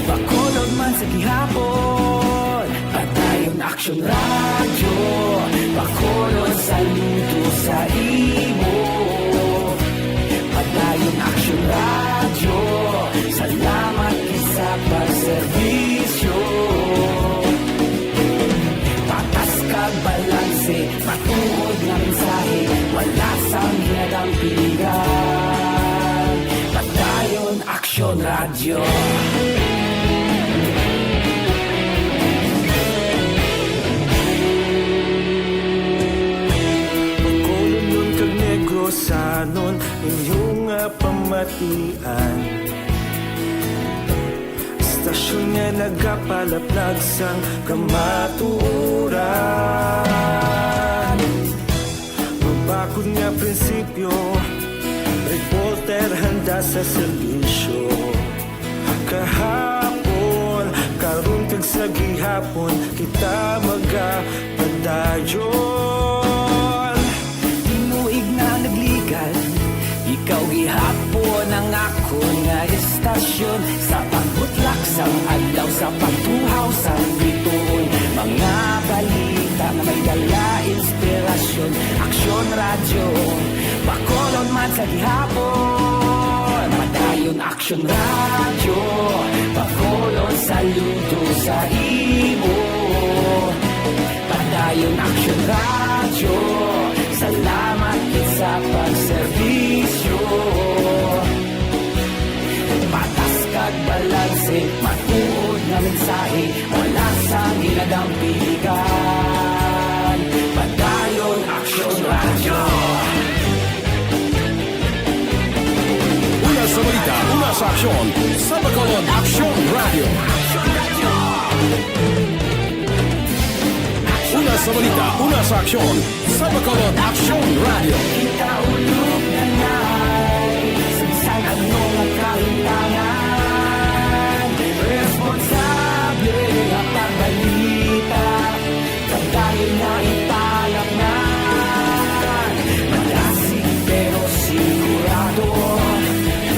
Bacolod man sa gihapon. Padayon Aksyon Radyo, Bacolod, saludo sa imo. Padayon Aksyon Radyo, salamat gid sa pagserbisyo. Patas kag balanse, matuod nga mensahe, wala sang ginadampigan. Padayon Aksyon Radyo. Bacolodnon kag Negrosanon, inyo nga pamatian. Istasyon nga nagapalaplag sang kamatuoran. Mabakod nga prinsipyo, reporter handa sa serbisyo. Kahapon, karon kag sa gihapon, kita magapadayon. Tinuig na nagligan, ikaw gihapon ang akon nga istasyon. Sa pagbutlak sang adlaw, sa pagtuhaw sang bituon, mga balita nga may dala inspirasyon. Aksyon Radyo, Bacolod man sa gihapon. Padayon Aksyon Radyo, Bacolod, saludo sa imo. Padayon Aksyon Radyo, salamat gid sa pagserbisyo. Patas kag balanse, matuod nga mensahe, wala sang ginadampigan. Padayon Aksyon Radyo. Una sa balita, una sa aksyon, sa Bacolod Aksyon Radyo. Una sa balita, una sa aksyon, sa Bacolod Aksyon Radyo. Kita ulog na nai, sa bisan ano nga kahimtangan, responsable nga pagbalita. Padayon na ipalapnan, malasig pero sigurado.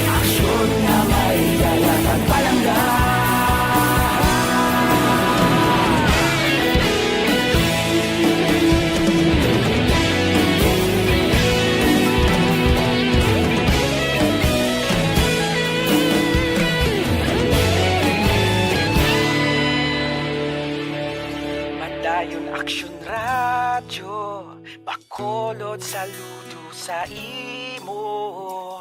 Aksyon nga may dala kag palangga. Padayon Aksyon Radyo, Bacolod, saludo sa imo.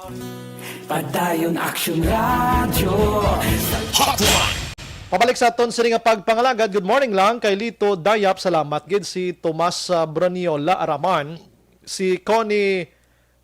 Padayon Aksyon Radyo. Hotline. Pabalik sa aton sini nga pagpangalagad. Good morning lang kay Lito Dayap. Salamat gid si Tomas, ah, Broniola Araman, si Connie,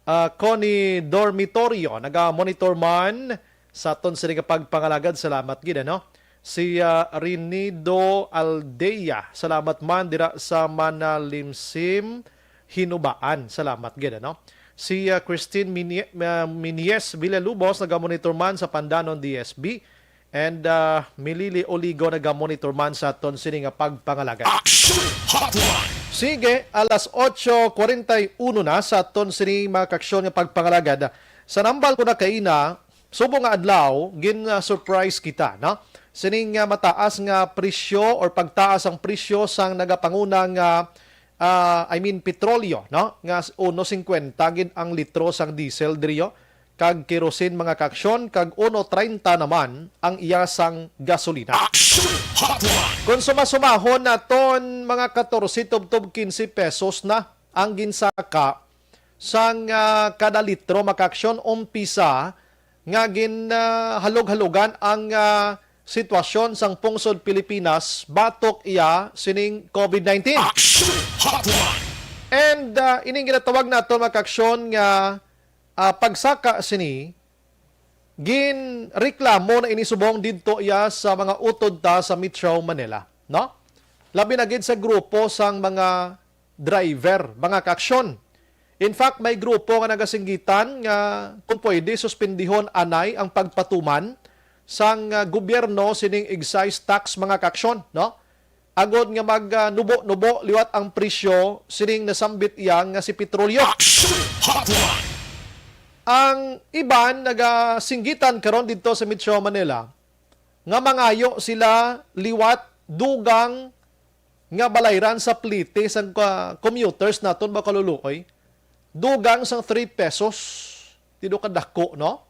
ah, Connie Dormitorio, naga-monitor man sa aton sini nga pagpangalagad. Salamat gid, ano? Si, ah, Rinido Aldea, salamat man dira sa Manalimsim, Hinubaan. Salamat gid, ano? Si, ah, Christine Minie-, ah, Minies Villalubos, naga-monitor man sa Pandanon D S B. And, ah, Milili Oligo, naga-monitor man sa aton sini nga pagpangalagad. Action Hotline. Sige, alas otso kwarenta y uno na sa aton sini, mga kaaksyon, nga pagpangalagad. Sa nambal ko na kaina, subong nga adlaw, gin, ah, surprise kita, no? Sining, ah, mataas nga presyo or pagtaas ang presyo sang nagapanguna nga, ah, I mean, petrolyo, no? Nga s-, uno singkwenta gid ang litro sang diesel diriyo, kag kerosene, mga kaaksyon, kag uno treinta naman ang iya sang gasolina. Action Hotline. Kung sumasumahon naton, mga katorse tubtob kinse pesos na ang ginsaka sang, ah, kada litro, mga kaaksyon, umpisa nga gin, ah, halog-halogan ang, ah, sitwasyon sang pungsod Pilipinas batok iya sining COVID nineteen. Action Hotline. And, ah, ining ginatawag naton, mga kaaksyon, nga, ah, pagsaka sini, ginreklamo na ini subong didto iya sa mga utod ta sa Metro Manila, no? Labi na gid sa grupo sang mga driver, mga kaaksyon. In fact, may grupo nga nagasinggitan nga kung pwede, suspendihon anay ang pagpatuman sang, ah, gobyerno sining excise tax, mga kaaksyon, no? Agod nga mag, ah, nubo-nubo liwat ang presyo sining nasambit iya nga si petrolyo. Action Hotline! Ang iban nagasinggitan karon didto sa Metro Manila nga mangayo sila liwat dugang nga balayran sa plite sang ka-, commuters naton ba, kaluluoy? Dugang sang three pesos. Tido ka dako, no?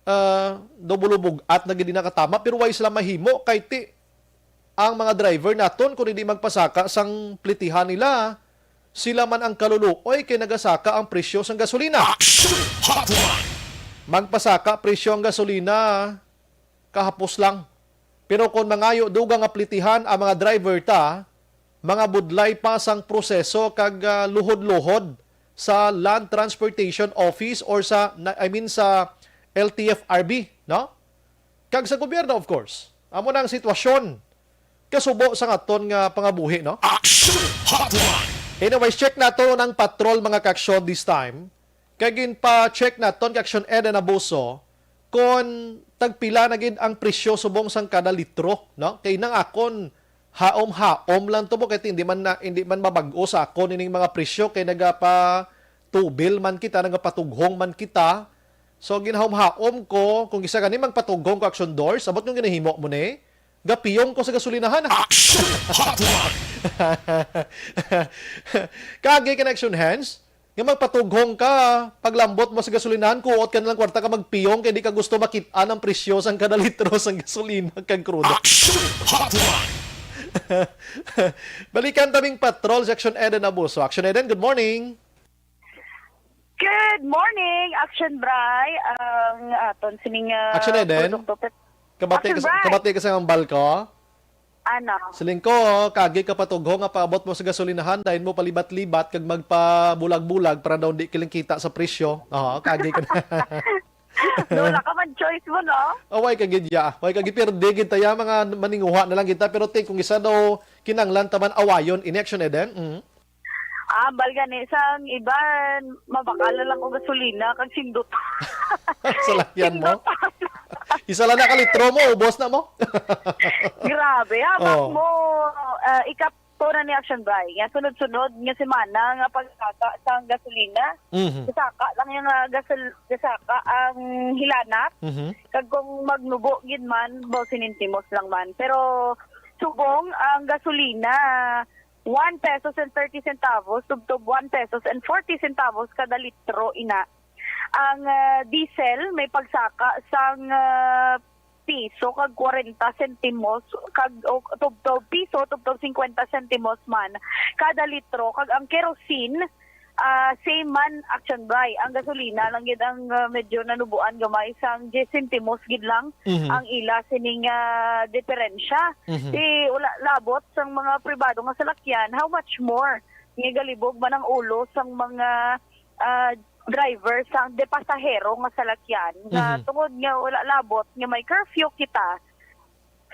Ah, double bug-at na gid na katama, pero way sila mahimo kay ti ang mga driver naton, kung hindi magpasaka sang plitihan nila, sila man ang kaluluoy kay nagasaka ang presyo sang gasolina. Action Hotline! Magpasaka presyo ang gasolina, kahapos lang. Pero kung mangayo dugang nga plitihan ang mga driver ta, mga budlay pa sang proseso kag, ah, luhod-luhod sa Land Transportation Office or sa, na-, I mean, sa L T F R B, no? Kag sa gobyerno, of course. Amo na ang sitwasyon kasubo sa aton nga pangabuhi, no? Action Hotline! Anyways, check nato ang patrol, mga kaaksyon, this time. Kay ginpa-check naton kay Action Eden Abuso kon tagpila na gid ang presyo subong sang kada litro, no? Kay nang akon, haom-haom lang to mo, kay hindi man na, hindi man mabag-o sa akon ining mga presyo, kay nagapatubil man kita, nagapatughong man kita. So, ginhaom-haom ko, kung isa gani magpatughong ko, Action Doors, abot kung ginahimo mo ni, gapiyong ko sa gasolinahan. Action Hotline! Kagi ka na, Action Hands, nga magpatughong ka, paglambot mo sa gasolinahan, kuot ka na lang kwarta ka magpiyong kay di ka gusto makit-an ang presyo sang kada litro sang gasolina kag krudo. Action Hotline! Balikan ta ming patrol si Action Eden Abuso. Action Eden, good morning. Good morning, Action Bry. Ang aton sining, ah, Action Eden? Produkto pet-, Kabati Action ka sa, Bry. Kabati ka sa hambal ko? Ano? Siling ko, kagi ka patughong nga paabot mo sa gasolinahan, dayon mo palibat-libat kag magpabulag-bulag para daw di kiling kita sa presyo. Oo, kagi ka na. Wala ka man choice mo, no? Oh, way ka gid ya. Way ka gid, pero di gid taya mga maninguha na lang kita. Pero ti, kung isa daw kinanglan taman awayon, ini, Action Eden. Mm. Ah, ambal gani sang iban, mabakal na lang ko gasolina kag sindot. Salakyan mo? Sindot. Isa lang na ka litro mo, ubos na mo. Grabe, habang Oh. mo, ah, ikap to na ni Action Bry, nga sunod-sunod nga semana nga pagsaka sang gasolina, Mhm. gasaka lang yung, ah, gasol-, gasaka ang hilanat. Mhm. Kag kung magnubo gid man, baw sinintimos lang man. Pero subong ang gasolina, one pesos and thirty centavos, tubtob one pesos and forty centavos kada litro ina. Ang, ah, diesel may pagsaka sang, ah, piso kag kwarenta sentimos, kag, o, tubtob piso, tubtob singkwenta sentimos man kada litro, kag ang kerosene, ah, same man, Action Bry. Ang gasolina lang gid ang, ah, medyo nanubuan gamay sang diyes sentimos gid lang Mhm. ang ila sining, ah, diferensya. Mhm. Di wala labot sang mga pribado nga salakyan, how much more nga galibog man ang ulo sang mga, ah, driver sang de pasahero nga salakyan nga Mhm. tungod nga wala labot nga may curfew kita,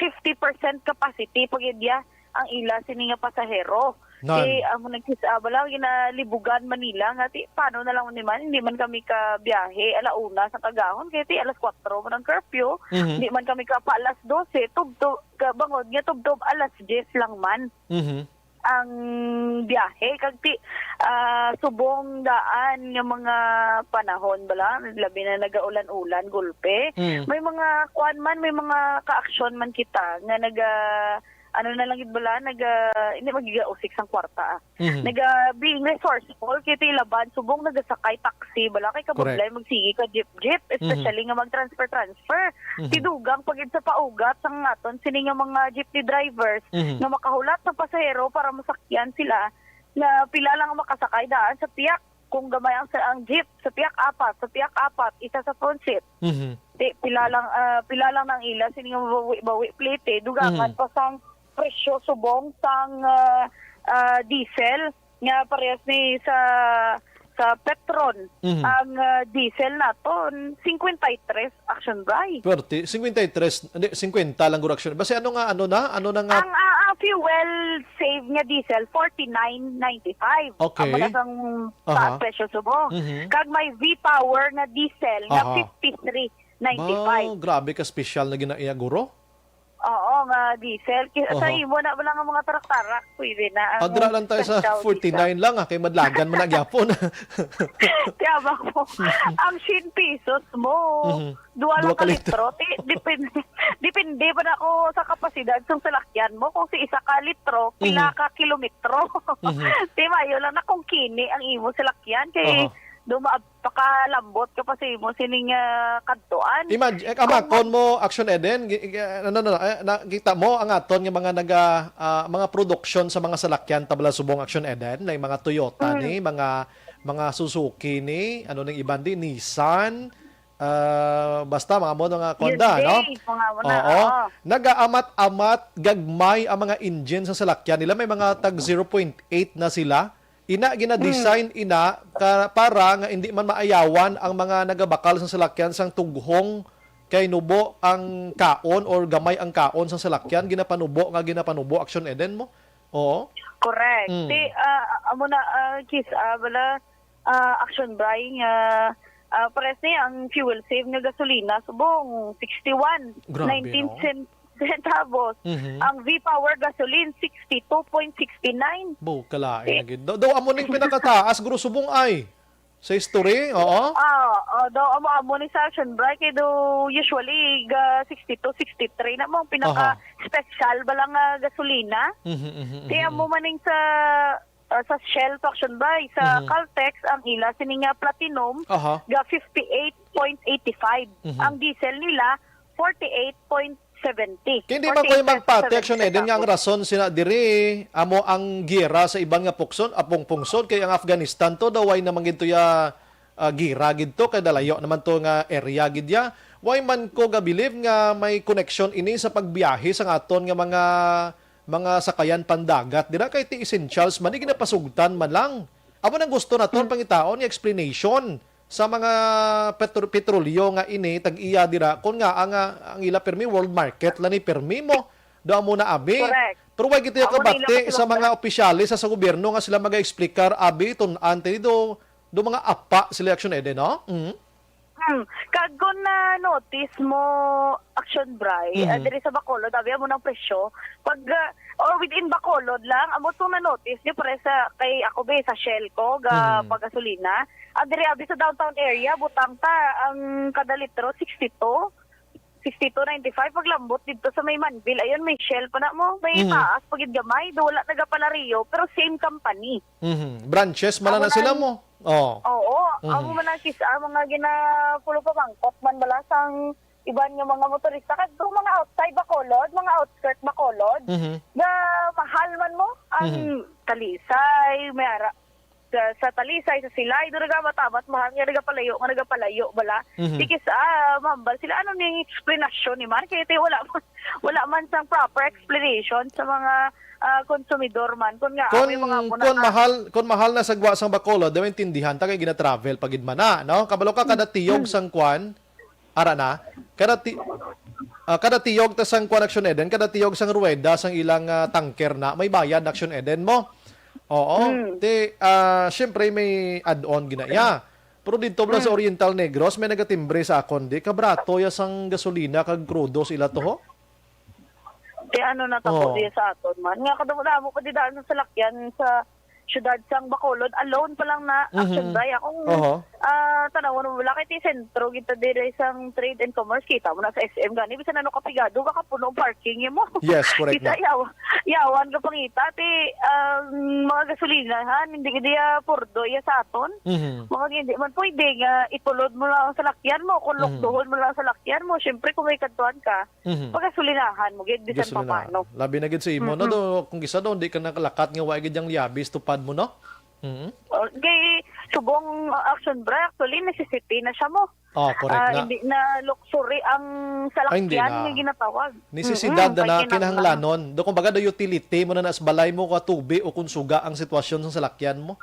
fifty percent capacity pa gid ya ang ila sini nga pasahero. Nan. Kay amo nagkis-, ah, bala, ginalibugan Manila nga ti, paano na lang ni man, hindi man kami ka biyahe ala una sa kagahon, kay ti alas kwatro man ang curfew, Mhm. hindi man kami ka pa alas dose, tubtob, ka bangod nga tubtob alas diyes lang man Mhm. ang biyahe. Kag ti, ah, subong daan nga mga panahon bala, labi na nagaulan-ulan, gulpe. Mm. May mga kuan man, may mga kaaksyon man kita nga naga, ano na lang gid bala, naga, hindi magigausik sang kwarta, ah. Mhm. Naga being resourceful, kay ti laban, subong nagasakay taxi bala, kay kabublay Correct. magsigi ka jeep-jeep, Mhm. especially nga mag-transfer-transfer. Mhm. Ti dugang pa gid sa paugat sang aton sini nga mga jeepney drivers Mhm. nga makahulat sa pasahero para masakyan sila, na pila lang ang makasakay daan sa piyak. Kung gamay ang, ang jeep, sa piyak apat, sa piyak apat, isa sa front seat. Mhm. Ti, pila lang, ah, pila lang nang ila sini nga mabawi-bawi plete, dugangan Mhm. pa sang presyo subong sang, ah, ah, diesel. nga parehas ni sa sa Petron, Mhm. ang, ah, diesel naton, cincuenta y tres, Action Bray. Pwerte, cincuenta y tres, hindi, cincuenta lang guro, Action. Basta ano nga, ano na? Ano na nga? Ang, ah, ang fuel save nga diesel, forty-nine ninety-five. Okay. Ang mula sang Aha. taas presyo subong. Mhm. Kag may V-Power nga diesel nga Aha. fifty-three ninety-five. Ba, grabe ka special na ginaiya, guro. Oo, nga diesel. Ki-, sa Aha. imo na lang ang mga tarak-tarak, pwede na ang Adra lang tayo sa special forty-nine lang, ah, kay madlagan man na gyapon. Tiyabang mo, ang siyam pesos mo, Mhm. duha Duha lang ka ka litro. litro. Ti-, depende, depende pa na ako sa kapasidad sang salakyan mo. Kung si isa ka litro, pila Mhm. ka kilometro. Mhm. Ti, mayo lang na kung kini ang imo salakyan, kay Aha. duma-, pakalambot ka pa sa imo sining, ah, kadtuan. Imag-, eh, Kung kamakon mo, Action Eden, gi-, gi-, ano, ano, eh, nakita mo ang aton nga mga naga-, ah, mga produksyon sa mga salakyan tabla subong, Action Eden, like mga Toyota Mm. ni, mga, mga Suzuki ni, ano ning iban di, Nissan, ah, basta mga mo nga Konda, no? Hyundai, mga mo na, Oo. oo. Nagaamat-amat gagmay ang mga engine sa salakyan nila. May mga tag zero point eight na sila. Ina, gina-design Mm. ina ka, para nga indi man maayawan ang mga nagabakal sa salakyan sang tughong kay nubo ang kaon or gamay ang kaon sa salakyan, ginapanubo nga ginapanubo, Action Eden mo? Oo. Correct. Mm. Ti, ah, amo na, ah, Kis, ah, bala, ah, Action Bray nga, ah, pares ni ang fuel save nga gasolina subong sixty-one, Grabe, nineteen no? cent-, centavos. Mhm. Ang V-Power gasoline, sixty-two point sixty-nine. Bo, kalain Eh, na gid. Daw, daw amo ning pinakataas, guro, subong ay. Sa history, oo. Ah, ah, daw amo, amo ni sa Action Bray, kay daw usually ga sixty-two, sixty-three na mo ang Aha. pinaka-special ba lang nga gasolina. Mhm, mhm, Kaya mhm, mo mhm. maning sa, ah, sa Shell to Action Bray, sa Mhm. Caltex ang ila sini nga platinum Aha. ga fifty-eight point eighty-five. Mhm. Ang diesel nila forty-eight point seventy. Kay hindi man ko Forty-eight magpati, Action Eden, nga ang centavos. rason sina diri amo ang giyera sa iban nga pukson, apong pungsod, kay ang Afghanistan to daw way naman gid to ya, ah, gira gid to, kay dalayo naman to nga area gid ya. Way man ko gabilib nga may koneksyon ini sa pagbiyahe sang aton nga mga, mga sakayan pandagat dira, kay ti essentials man ni, ginapasugtan man lang. Amo nang gusto naton Hmm. pangitaon nga explanation sa mga petro-, petrolyo nga ini tag-iya dira, kon nga ang, ah, ang ila pirmi world market la ni pirmi mo, do amo na abi. Correct. Pero way gid tayo Amo na ila kabati sa kasulatan. mga opisyales sa, sa gobyerno nga sila magaexplikar abi, tun-an tini do, do mga apa sila, Action Eden, no? Mm. Hmm. Kag kung na-notice mo, Action Bray, Mhm. ah, diri sa Bacolod, abi amo nang presyo. Pag, ah, or within Bacolod lang, amo tong na-notice ni, pare sa, kay ako, be, sa Shell ko, ga Mhm. pagasolina. Ah, diri, abi sa downtown area, butang ta, ang kada litro, sixty-two, sixty-two ninety-five. Paglambot dito sa may Manville, ayun, may Shell pa na mo, may Mhm. taas, pagid gamay, do wala nagapalario, pero same company. Mhm. Branches man Amo na na sila ang mo. Oh. Oo, Mhm. amo man ang kis-, ang mga ginapulo pa mangkot man bala sang iban nga mga motorista kadto mga outside Bacolod, mga outskirt Bacolod, Mhm. nga mahal man mo ang Mhm. Talisay, may ara sa, sa Talisay, sa Silay, do nagamatabas mahal nga nagapalayo, nga nagapalayo bala. Mhm. Di kis-, ah, mahambal sila, ano ning explanation ni man? Kaya tayo wala man, wala man sang proper explanation sa mga, ah, konsumidor man. Kun nga, Kun, may mga muna kun nga mahal, kun mahal na sa gwa sang Bacolod, di maintindihan ta kay gina-travel pa gid man na, no? Kabalo ka, kada tiyog Mm. sang kwan, ara na, kada ti-, ah, kada tiyog ta sang kwan, Action Eden, kada tiyog sang ruweda sang ilang, ah, tanker na, may bayad, Action Eden mo. Oo. Mm. Ti, ah, syempre may add-on ginaya. Pero dito bala sa Mm. Oriental Negros, may nagatimbre sa akon, di, kabrato ya sang gasolina kag krudo sa ila to, ho? Kay ano na ta po Oo. diya sa aton man. Nga kadamo-damo pa di daan sa salakyan sa syudad sang Bacolod. Alone pa lang na Mhm. Action Bray. Akong, Oho. ah, tanawon mo, wala kay ti sentro kita dire sang Trade and Commerce. Kita mo na sa S M gani. Bisan ano kapigado, kakapuno ang parking mo. Yes, correct Kita na. yaw-, yawan ka pangita. Ti, ang mga gasolinahan, hindi ka diya purdo iya sa aton. Mhm. Mga hindi man pwede nga itulod mo lang ang salakyan mo. Kung Mhm. lukduhon mo lang ang salakyan mo, syempre kung may kadtuan ka, Mhm. pagasolinahan mo gid bisan Gasolina. papano. Labi na gid sa imo, no? Mm-mm. Do, kung kisa do, di ka nakalakat nga wa gid yang liabis tupad mo, no? Mhm. Oh, kay, so, Bong Action Bra, actually, necessity na siya mo. Oh, correct Ah, na. Hindi na luxury ang Ay, hindi salakyan na. Nga ginatawag. Nisisidad Mm-mm, na na pag kinahanglan. Kinahanglanon. Do, kumbaga, do utility mo na nas balay mo ka tubi o kung suga ang sitwasyon sa salakyan mo.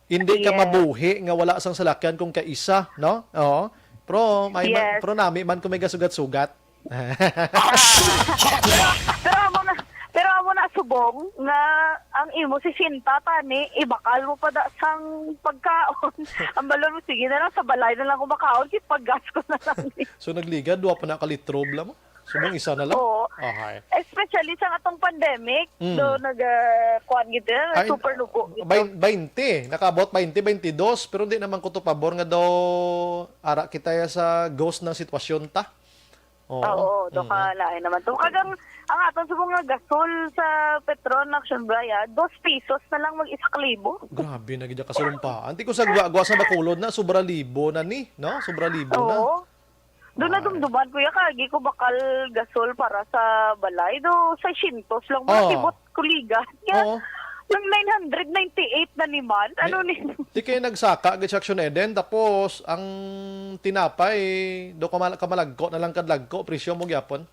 Hindi ka Yes. Mabuhi nga wala sang salakyan kung kaisa, no? Oo. Pero may ma-, Yes. Pero nami man kung may gasugat-sugat. Pero, pero amo na, pero amo na subong nga ang imo sesenta tani, ibakal mo pa da sang pagkaon. Ang balon mo, sige na lang, sa balay na lang kumakaon, kay paggas ko na lang. So, nagligad, dua pa na ka litro, bla mo? Subong isa na lang? Oo. Ahay. Especially sa atong pandemic, Mm. Do nag, ah, kuwan gid, eh, Ay, super lugo gid. Bain-, bainte, nakaabot bainte, bainte dos, pero di naman ko to pabor nga daw ara kita ya sa ghost ng sitwasyon ta. Oo. Ah, oo, do Mm. Ka lain naman to. Kagang, ang aton sa mga gasol sa Petron Action Bra, ya, dos pesos na lang mag isa ka libo. Grabe na gid ang kasurumpahan. Di ko sa gwa-, gwa sa Bacolod na, sobra libo na ni, no? Sobra libo na. Oo. Do Ay. Nadumduman ko ya, kagi ko bakal gasol para sa balay. Do, seiscientos lang. Mga Oh. Kibot ko liga. Ya, Oo. Nang nine hundred ninety-eight na ni man. Ano Di, ni? Di kayo nagsaka, gid sa Action Eden, tapos ang tinapay, do kamal-, kamalagko na lang kadlagko, presyo mo gyapon.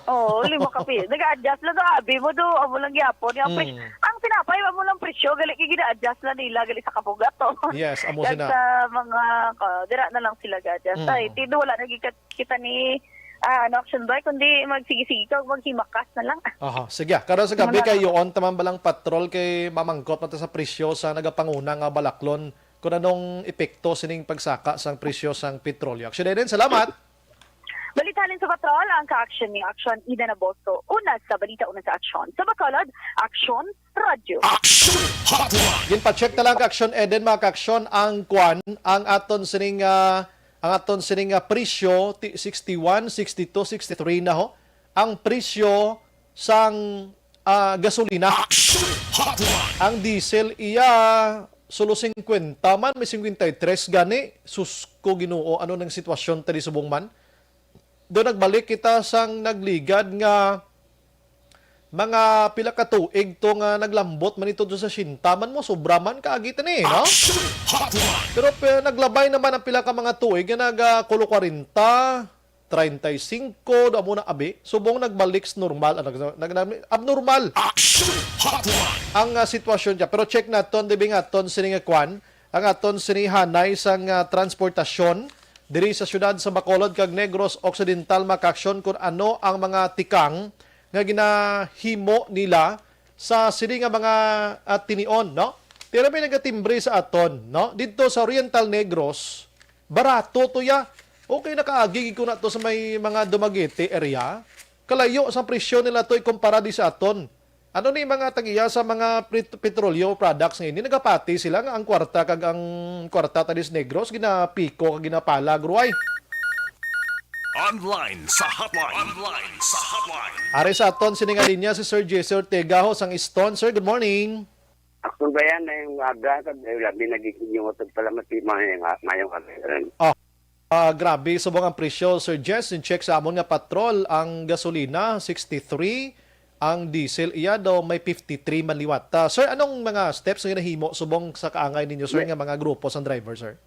Oo, lima ka pi-, nag-a-adjust lang do, abi mo do, amo lang gyapon. Yung pre-, Mm. Ang tinapay, amo lang presyo, gali kay gina-adjust lang nila, gali sa kabugat, to. Yes, amo Kag sina. Sa mga, ka-, dira na lang sila ga-adjust. Mm. Ay, tido, wala na gid ka-, kita ni, ah, ano, Action Bra, kundi magsige-sige ka, maghimakas na lang. Aha, sige. Karon sa gabi Wala kay na. Yoon, taman balang patrol kay mamangkot man ta sa presyo sa nagapanguna nga balaklon kung anong epekto sining pagsaka sang presyo sang petrolyo. Action Eden, salamat! Balita halin sa Patrol, ang ka-action ni Action Eden Aboso. Una sa balita, una sa aksyon. Sa Bacolod, Action Radio. Action Hotline. Ginpa-check na lang ka-action Eden, mga ka-action, ang kwan, ang aton sining, ah, ang aton sining, ah, presyo, ti-, sixty-one, sixty-two, sixty-three na ho. Ang presyo sang, ah, gasolina. Action Hotline. Ang diesel iya sulo singkwenta man, may singkwenta y tres gani. Sus ko Ginoo, ano nang sitwasyon ta di subong man? Do nagbalik kita sang nagligad nga mga pila ka tuig to nga naglambot man ito do sa siyenta man mo, sobra man kaagi tani, no? Action Hotline. Pero pe-, naglabay naman ang pila ka mga tuig nga naga kulo kwarenta, treinta y cinco, do amo na abi. Subong nagbalik sa normal, ah, nag-, nag-, nag-, abnormal Action Hotline. Ang, ah, sitwasyon niya. Pero check naton, dibi nga ton sini nga kwan, ang aton sini hanay sang, ah, transportasyon diri sa siyudad sa Bacolod kag Negros Occidental, mga ka-aksyon, kung ano ang mga tikang nga ginahimo nila sa sini nga mga, ah, tinion, no? Tira may nagatimbre sa aton, no? Didto sa Oriental Negros, barato to ya. Okay, nakaagi gid ko na to sa may mga Dumaguete area. Kalayo sa presyo nila to ikumpara di sa aton. Ano ni mga tagiya sa mga pet-, petrolyo products nga ini? Nagapati sila nga ang kwarta kag ang kwarta ta dis Negros ginapiko kag ginapalag, ruay. Online sa hotline. Online sa hotline. Ari sa aton sini nga linya si Sir Jesse Ortega ho sang Easton. Sir, good morning. Ako ba yan na yung aga, kag, eh, labi na gid yung otog pala mati-, mayong, mayong aga. Ah, ah, grabe, subong ang presyo, Sir Jess. In check sa amon nga patrol, ang gasolina, sixty-three, ang diesel, iya daw may fifty-three man liwat. Ah, sir, anong mga steps nga nahimo subong sa kaangay ninyo, sir, Yes. nga mga grupo sang driver, sir?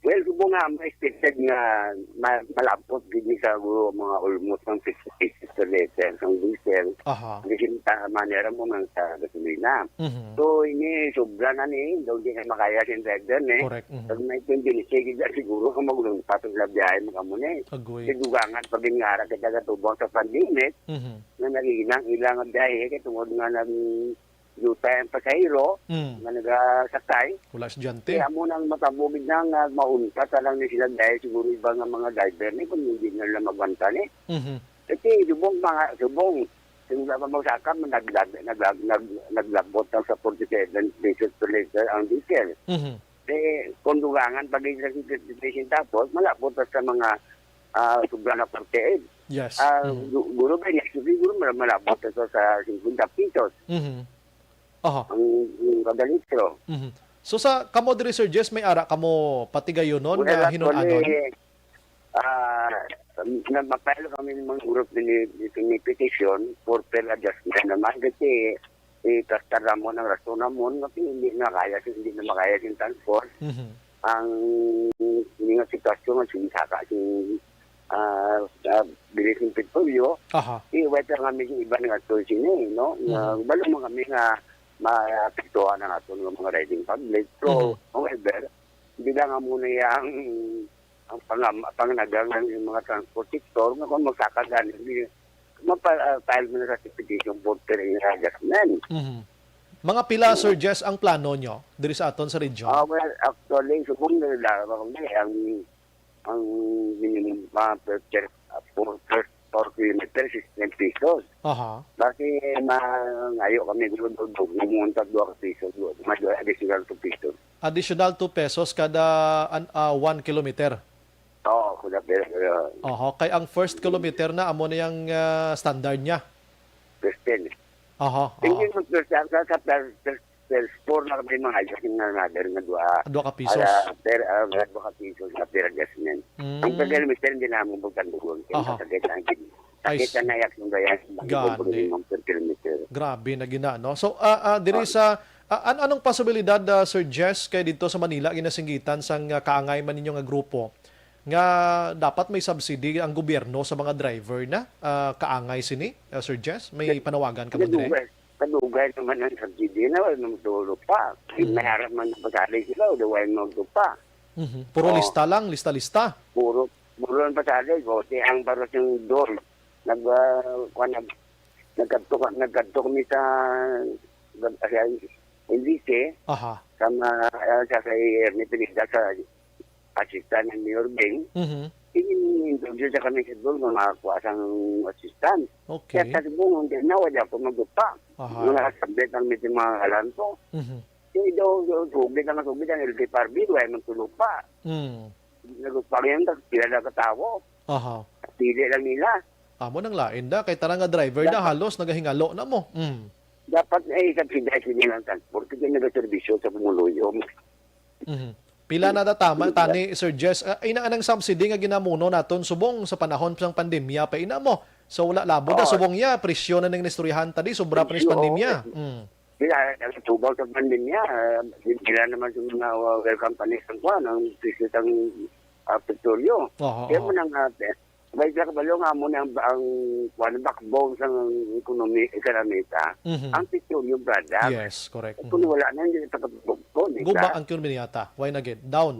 Well, subong nga, may expected nga ma-, malabot gid ni sa guro mga almost ng fifty pesos per liter, ang diesel. Aha. Di sin ta-, manera mo man sa gasolina. Mhm. So, ini sobra na ni, daw di na makaya sin driver ni. Correct. Mhm. Pag may tendency, gid na siguro kung maglungpat ang biyahe mo kamo ni. Agoy. Sidugangan pag nga ara kita katubang sa pandemic, Mhm. na naging ilang biyahe, kay tungod nga nag-, jutay ang pasahero Mm. nga nagasakay. Wala estudyante. Kaya mo nang matabo gid na nga mauntat na lang ni sila dahil siguro iba nga mga driver ni kung hindi na lang magwanta ni. Mhm. Kasi subong mga, subong, kung wala pa magsaka, naglag-, naglag-, nag-, naglabot lang sa forty-seven pesos per liter ang diesel. Mhm. Eh, kung dugangan pa gid sa fifty pesos tapos, malabot pa sa mga, ah, sobra na forty-eight. Yes. Ah, Mhm. gu-, guro ba, next week, guro, mal-, malabot na to sa fifty pesos. Mhm. Aha. Ang, ang kada litro. Mhm. So, sa kamo diri, Sir Jess, may ara kamo patigayonon Well, nga hinon-anon? Actually, ah, na-, ma-file kami ng mga group ni, ni, ni petition for fare adjustment naman kasi itastar namon ang rason namon nga hindi na kaya, hindi na makaya sing transport. Mhm. Ang, ini nga sitwasyon nga sinisaka sing, ah, ah, bili sing petrolyo, Aha. iwat lang kami sa iba nga ato sini, no? Nga Mhm. balo man kami nga maapektuhan ang aton nga mga riding public. So, Mhm. however, bilang amo na yang ang pangam-, panganagang ng mga transport sector nga kung magsaka gani, di, mapa-, ah, file mo na sa petition for terrain adjustment. Mhm. Mga pila, Sir Jess, ang plano nyo diri sa aton sa region? Ah, well, actually, subong na nila, ang, ang minimum, ah, per, per, ah, per, per, per kilometer is ten pesos. Aha. Basi, mangayo kami, dulo, dulo, dulo, dulo, dulo, dulo, dulo, additional two pesos. Additional two pesos kada an-, ah, one kilometer. Oo, kuda, pero, pero, Oho, kay ang first kilometer na amo na yang, ah, standard niya. Fifteen. Oho, Hindi oho. mo first, sa, sa, sa per, per, per four na kami mga ayos nga nader nga dua. Dua ka pisos. Ala, per, ah, dua ka pisos na per adjustment. Mm. Ang per kilometer, hindi na mo magtandugon. Kaya Aha. sakit ang, I sakit see. ang nayak ng bayan, ang Gani. ibang per kilometer. Grabe na gina, no? So, ah, ah, diri Ah. sa, ah, an-, anong posibilidad, ah, Sir Jess, kay dito sa Manila, ginasinggitan sang, ah, kaangay man ninyo nga grupo, nga dapat may subsidy ang gobyerno sa mga driver na, ah, kaangay sini, ah, Sir Jess? May Nag-, panawagan ka man dire? nadugay, nadugay naman ang subsidy na, wala naman tulo pa. Mhm. May harap man ang pasali sila, o di wala naman tulo pa. Mhm. Puro Oh. lista lang, lista-lista. Puro, puro ang pasali. O, di ang baro siyang doon. Nag, ah, kuwan, nag-, nagkadto ka, nagkadto kami sa, sa N D C, Aha. sa ma-, ah, sa kay Ernie Pineda, sa assistant ng Mayor Bing. Mhm. Ini-interview sa kami sa doon, nga makakuha sang assistant. Okay. Kaya sa doon, hindi na, wala ko magdupa. Aha. Mga submit ang meeting mga kalan ko. Mhm. Hindi daw, daw, submit ang submit ang L T F R B, wala man tulo pa. Mm. Nagpangyan, pila na katawo. Aha. Pili lang nila. Amo nang lain da, kay tara nga driver da, Dapat halos nagahingalo na mo. Mm. Dapat, eh, subsidize nila ang transport, kaya nagaservisyo sa pumuluyo. Mhm. Pila na da tama, Pila. tani, Sir Jess? Ah, ina anang subsidy nga ginamuno naton subong sa panahon sang pandemya pa ina mo. So, wala labo na, Oo. subong niya, presyo na ning nistoryahan ta di, sobra pa ning Presyo, pandemya. oo. Mm. Sila, ang tubaw sa pandemya, ah, sila naman sa mga, uh, oil companies ang kuwan, ang presyo sang, ah, petrolyo. Oo, Kaya oo. mo nang, ah, te-, may sila kabalo nga mo na ang, ang, kuwan, ang backbone sa ekonomi, ekonomita, Mhm. ang petroleum product. Yes, correct. Kung Mhm. wala na, hindi na takapagpugpon, di Guba ba? ang ekonomiya ta. Why na gid? Down.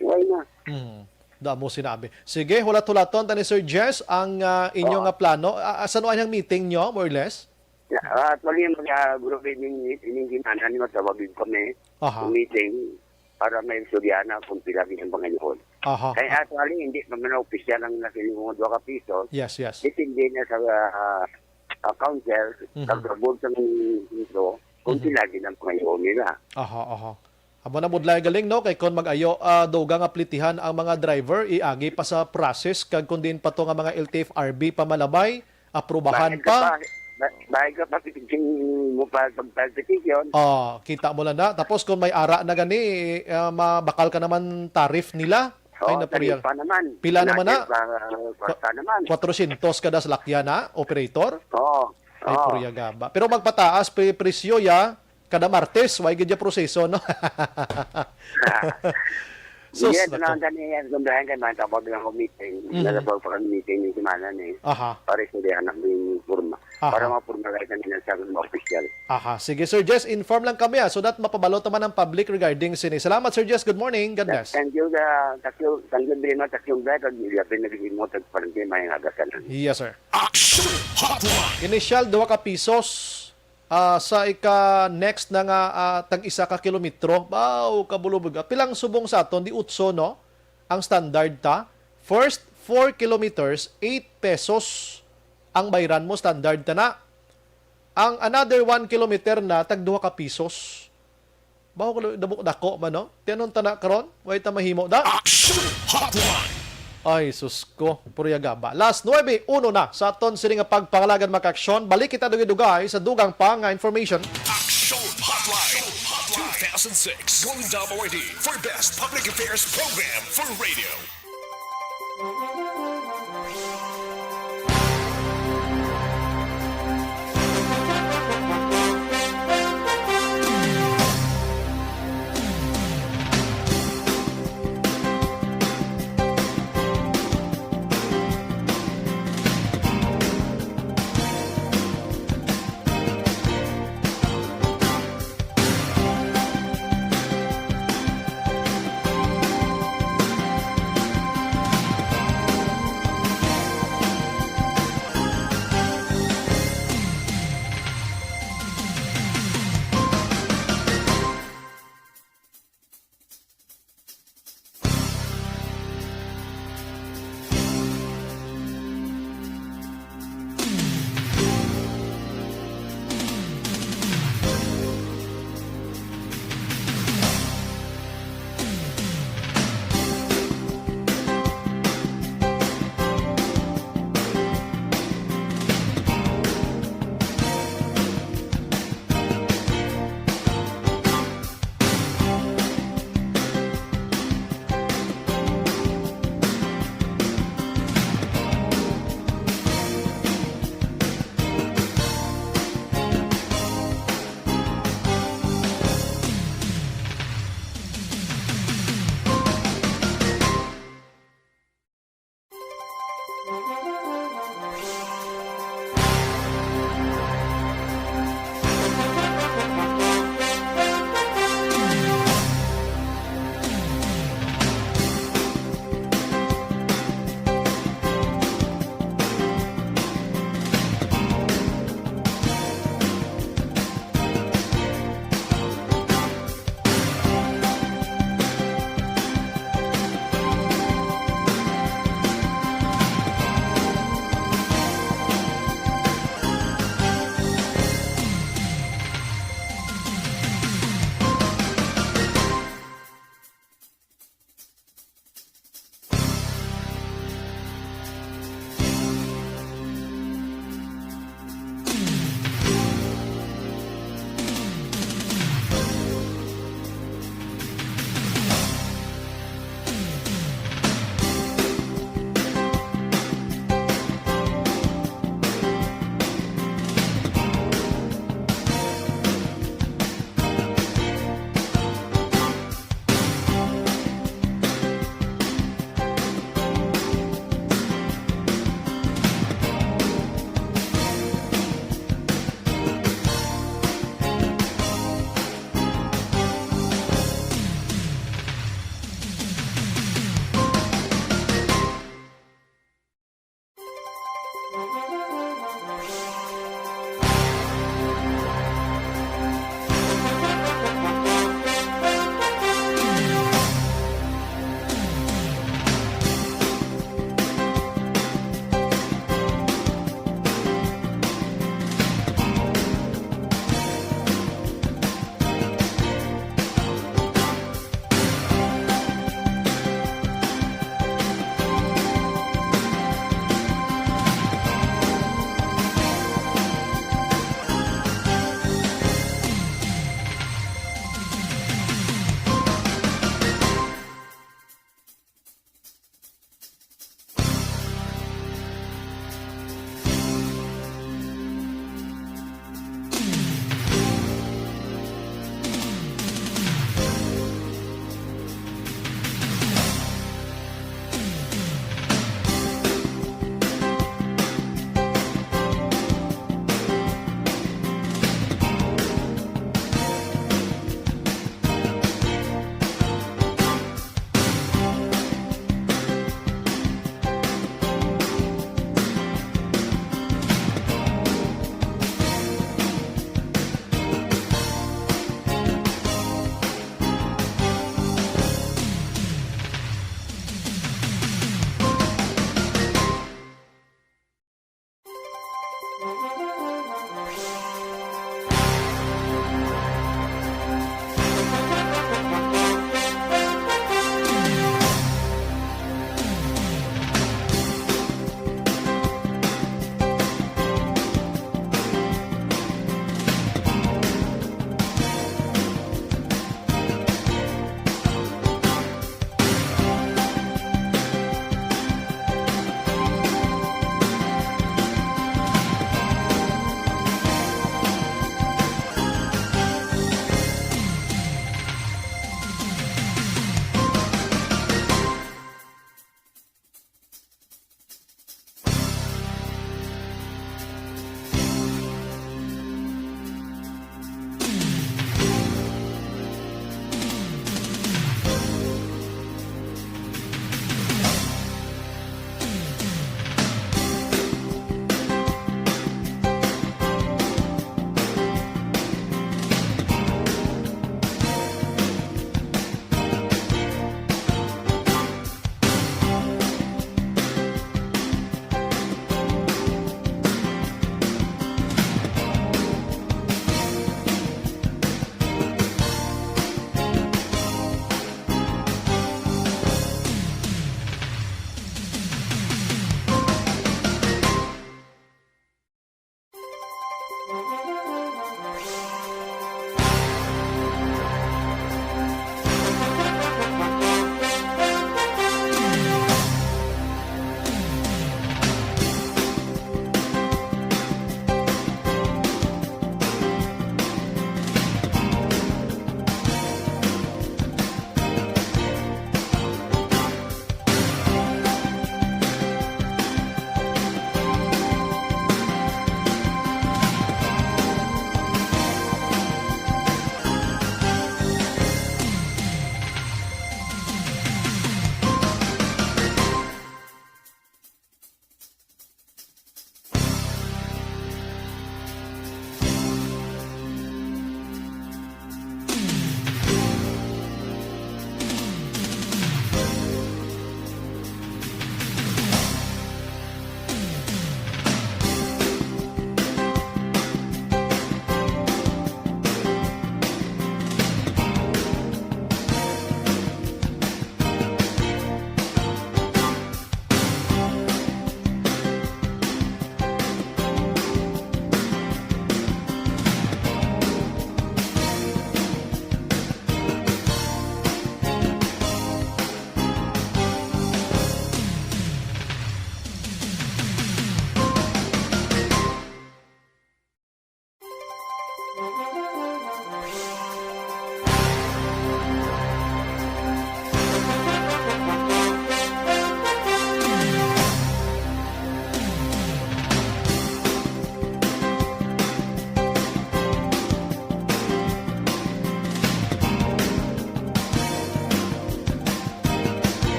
Why na? Mhm. Damo sinabi. Sige, hulat-hulaton ta ni Sir Jess ang, ah, inyo Oo. nga plano. Ah, ah, san-o ang meeting nyo, more or less? Ya, ah, actually, mag-, ah, guro, ining, ining ginana ni matawag kami Aha. sa meeting para may istorya na kung pila gid ang pangayoon. Aha. Kaya actually, hindi pa man opisyal ang nasa mga dua ka piso. Yes, yes. Depende na sa, ah, ah, council, Mhm. sa board sa munisipyo, kung Mhm. pila gid ang pangayoon nila. Aha, aha. Amo na budlay galing, no? Kay kon mag-ayo, ah, dugang aplitihan ang mga driver, iagi pa sa process, kag kon diin pa to nga mga L T F R B pa malabay, aprubahan Bahid ka pa. pa, ba-, bahid ka pa, sing mo pa pag-, pag petition. Oh, kita mo lang na. Tapos kung may ara na gani, ah, mabakal ka naman tarif nila. Ay, Oo, napurya-, taripa naman. Pila naman na? Natin pa, ah, kwarta Kwa-, naman. Kwatrocientos kada salakyan na, operator? Oo. Ay, Oo. purya gaba. Pero magpataas pa presyo ya, kada Martes, way gid ya proseso, no? Sus, Yes, nako. Ano, ang dami yan, kung dahil kay mga tawag lang ako meeting, Mhm. nalabag pa kami meeting yung semana ni. Aha. Para sa diyan ang yung forma. Aha. Para mapurma kayo kanina sa mga opisyal. Aha. Sige, Sir Jess, inform lang kami, ah, so that mapabalo naman ang public regarding sini. Salamat, Sir Jess. Good morning. God bless. Thank you, uh, thank you, thank you very much, thank you, Brad. Ang yapin na mo, tagparang kayo, may nga gasan. Yes, sir. Action Hotline. Initial, duha ka pisos. Ah, sa ika-next na nga, ah, tag-isa ka kilometro. Baw, kabulubog. Pilang subong sa aton, di utso, no? Ang standard ta. First four kilometers, eight pesos ang bayran mo, standard ta na. Ang another one kilometer na, tag duha ka pisos. Baho ko, damo, dako man, no? Tianon ta na karon, way ta mahimo da. Action Hotline. Ay, sus ko, purya gaba. Last nuebe uno na sa aton sini nga pagpangalagan, mga aksyon. Balik kita dugay-dugay sa dugang pa nga information. Action Hotline two thousand six Golden Dome Awardee for Best Public Affairs Program for Radio.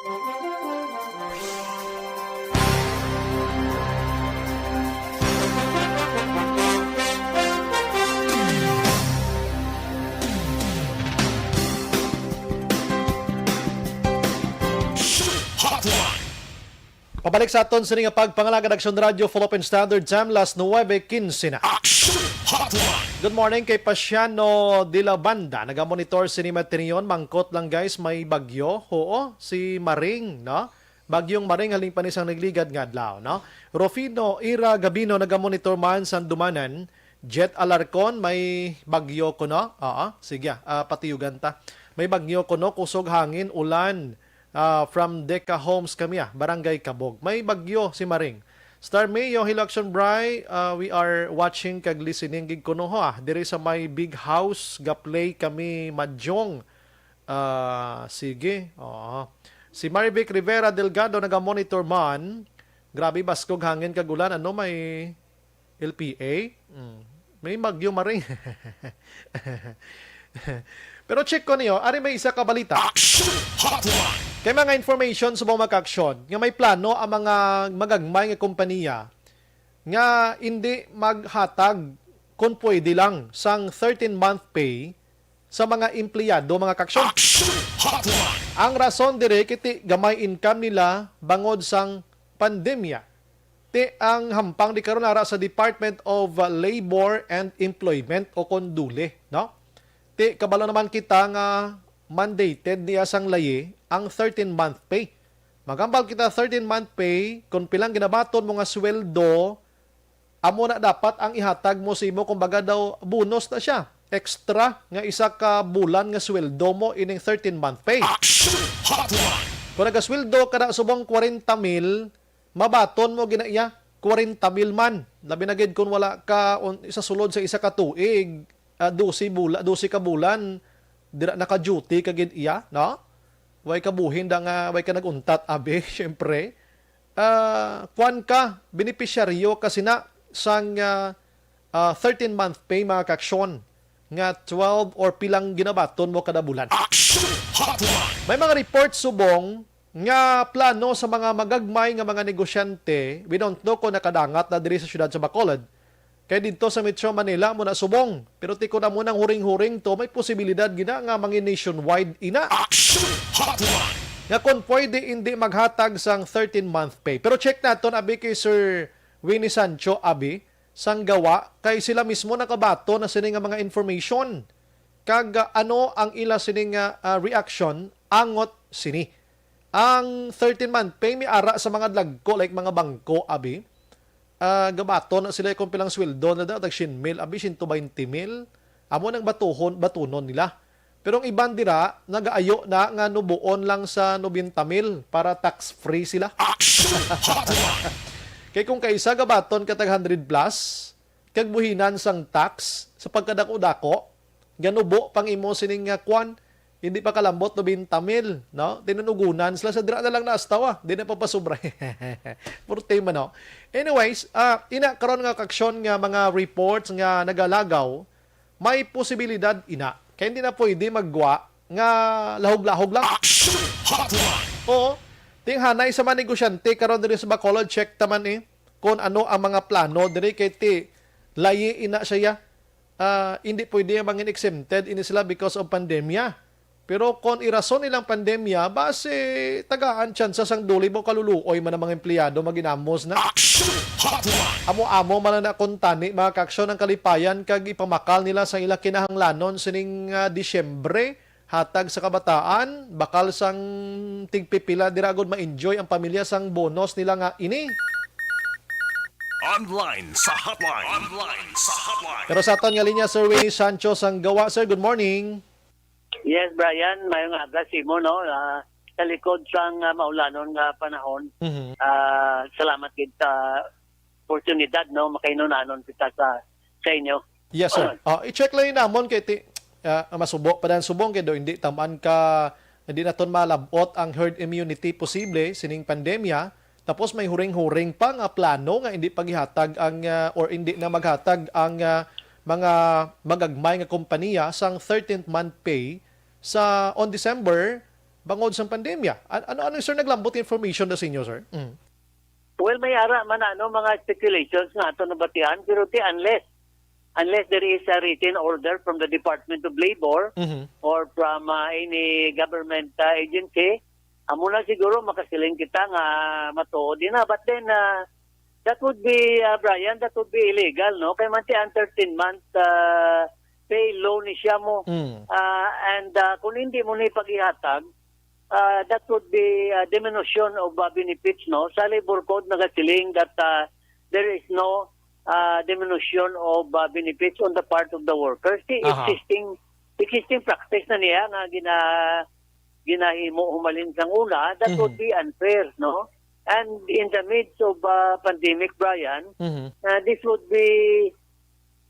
Pabalik sa aton sini nga pagpangalagad, Aksyon Radyo Philippine Standard Time, las nuwebe quince na. Action Hotline! Good morning kay Pasiano de la Banda. Nagamonitor sini Matinion. Mangkot lang, guys, may bagyo. Oo, si Maring, no? Bagyong Maring, halin pa ni sang nagligad nga adlaw, no? Rufino Ira Gabino, nagamonitor man sa Dumanan. Jet Alarcon, may bagyo kuno. Oo, sige, ah, patiyugan ta. May bagyo kuno, kusog hangin, ulan. Ah, from Deca Homes kami, ah, Barangay Cabog. May bagyo si Maring. Star Mayo, hello, Action Bri. Ah, we are watching kag listening gid kuno ho, ah. Diri sa may big house, ga-play kami, Madjong. Ah, sige. Oo. Si Marivic Rivera Delgado naga-monitor man. Grabe, baskog hangin kag ulan. Ano, may L P A? Mm. May bagyo, Maring. Pero check ko niyo, ari may isa ka balita. Action Hotline! Kay mga information sa mga aksyon nga may plano ang mga magagmay nga kompanya nga hindi maghatag, kung pwede lang, sang thirteen-month pay sa mga empleyado, mga kaksyon. Action Hotline! Ang rason diri kay ti gamay income nila bangod sang pandemya. Ti ang hampang di karon ara sa Department of Labor and Employment o kon DOLE, no? Ti kabalo naman kita nga mandated niya sang layi ang thirteen-month pay. Magambal kita thirteen-month pay, kung pilang ginabaton mo nga sweldo, amo na dapat ang ihatag mo sa imo, kumbaga daw bonus na siya. Extra nga isa ka bulan nga sweldo mo ining thirteen-month pay. Action Hotline! Kung nagasweldo ka na subong kwarenta mil, mabaton mo gina iya kwarenta mil man. Labi na gid kung wala ka un-, sa sulod sa isa ka tuig, ah, dose bula-, dose ka bulan, dira naka-duty ka gid iya, no? Way kabuhin da nga way ka nag-untat, abi, syempre. Ah, kwan ka, benepisyaryo ka sina sang, ah, ah, thirteen-month pay, mga kaksyon, nga twelve or pilang ginabaton mo kada bulan. Action Hotline! May mga report subong nga plano sa mga magagmay nga mga negosyante. We don't know kung nakadangat na diri sa siyudad sa Bacolod. Kay didto sa Metro Manila mo na subong. Pero ti kun amo nang huring-huring to, may posibilidad gina nga mangin nationwide ina. Action Hotline! Nga kung pwede, hindi maghatag sang thirteen-month pay. Pero check naton, abi, kay Sir Winnie Sancho, abi, sang Gawa, kay sila mismo nakabaton na sini nga mga information. Kag, ah, ano ang ila sini nga, ah, reaction angot sini? Ang thirteen-month pay may ara sa mga dagko, like mga bangko, abi. Ah, gabaton na sila kung pilang sweldo na daw, tag syen mil, abi, siyento baynte mil. Amo nang batuhon, batunon nila. Pero ang iban dira, nagaayo na nga nubuon lang sa nobenta mil para tax-free sila. Action Hotline! Kay kung kaisa gabaton ka tag hundred plus, kag buhinan sang tax sa pagkadako-dako, ganubo pang imo sining nga kwan, hindi pa kalambot nobenta mil, no? Tinunugunan sila sa dira na lang naastawa, di na papasubra. Puro tema, no? Anyways, ah, ina karon nga kaksyon nga mga reports nga nagalagaw, may posibilidad ina. Kaya hindi na pwede maggwa nga lahog-lahog lang. Action Hotline! Oo. Tinghanay sa mga negosyante karon diri sa Bacolod, check taman eh kung ano ang mga plano diri kay ti layi ina siya. Ah, hindi pwede ang mangin exempted ini sila because of pandemya. Pero kon irason nilang pandemya, base tagaan tsansa sang duli mo kaluluoy man ang mga empleyado maginamos na. Action Hotline! Amo-amo man na kuntani, mga kaaksyon, ang kalipayan kag ipamakal nila sa ila kinahanglanon sining, ah, Disyembre, hatag sa kabataan, bakal sang tigpipila dira gud ma-enjoy ang pamilya sang bonus nila nga ini. Online sa hotline. Online sa hotline. Pero sa aton nga linya, Sir Winnie Sancho sang Gawa. Sir, good morning. Yes, Brian, mayong aga sa imo, no? Ah, sa likod sang, ah, maulanon nga panahon, Mhm. ah, salamat gid sa oportunidad, no? Makainunanon kita sa, sa inyo. Yes, sir. Ah, i-check lang yun namon kay ti-, ah, masubo pa dan subong kay do hindi taman ka, hindi naton malabot ang herd immunity posible sining pandemya. Tapos may huring-huring pa nga plano nga hindi paghihatag ang, ah, or hindi na maghatag ang, ah, mga magagmay nga kompanya sang thirteenth month pay sa on December, bangod sang pandemya. An-, ano, ano, sir, naglambot information na sa inyo, sir? Mm. Well, may ara man, ano, mga speculations nga ato nabatian, pero ti, unless, unless there is a written order from the Department of Labor Mhm. or from, uh, any government, uh, agency, amo na siguro makasiling kita nga matuod din na. But then, uh, that would be, uh, Brian, that would be illegal, no? Kay man ti ang thirteen month, uh, pay law ni siya mo. Mm. Uh, and, uh, kung hindi mo ni paghihatag, uh, that would be, uh, diminution of, uh, benefits, no? Sa labor code nagasiling that, uh, there is no, uh, diminution of, uh, benefits on the part of the workers. Di Aha. existing, existing practice na niya nga gina-, ginahimo humalin sang una, that would Mhm. be unfair, no? And in the midst of, uh, pandemic, Brian, Mhm. uh, this would be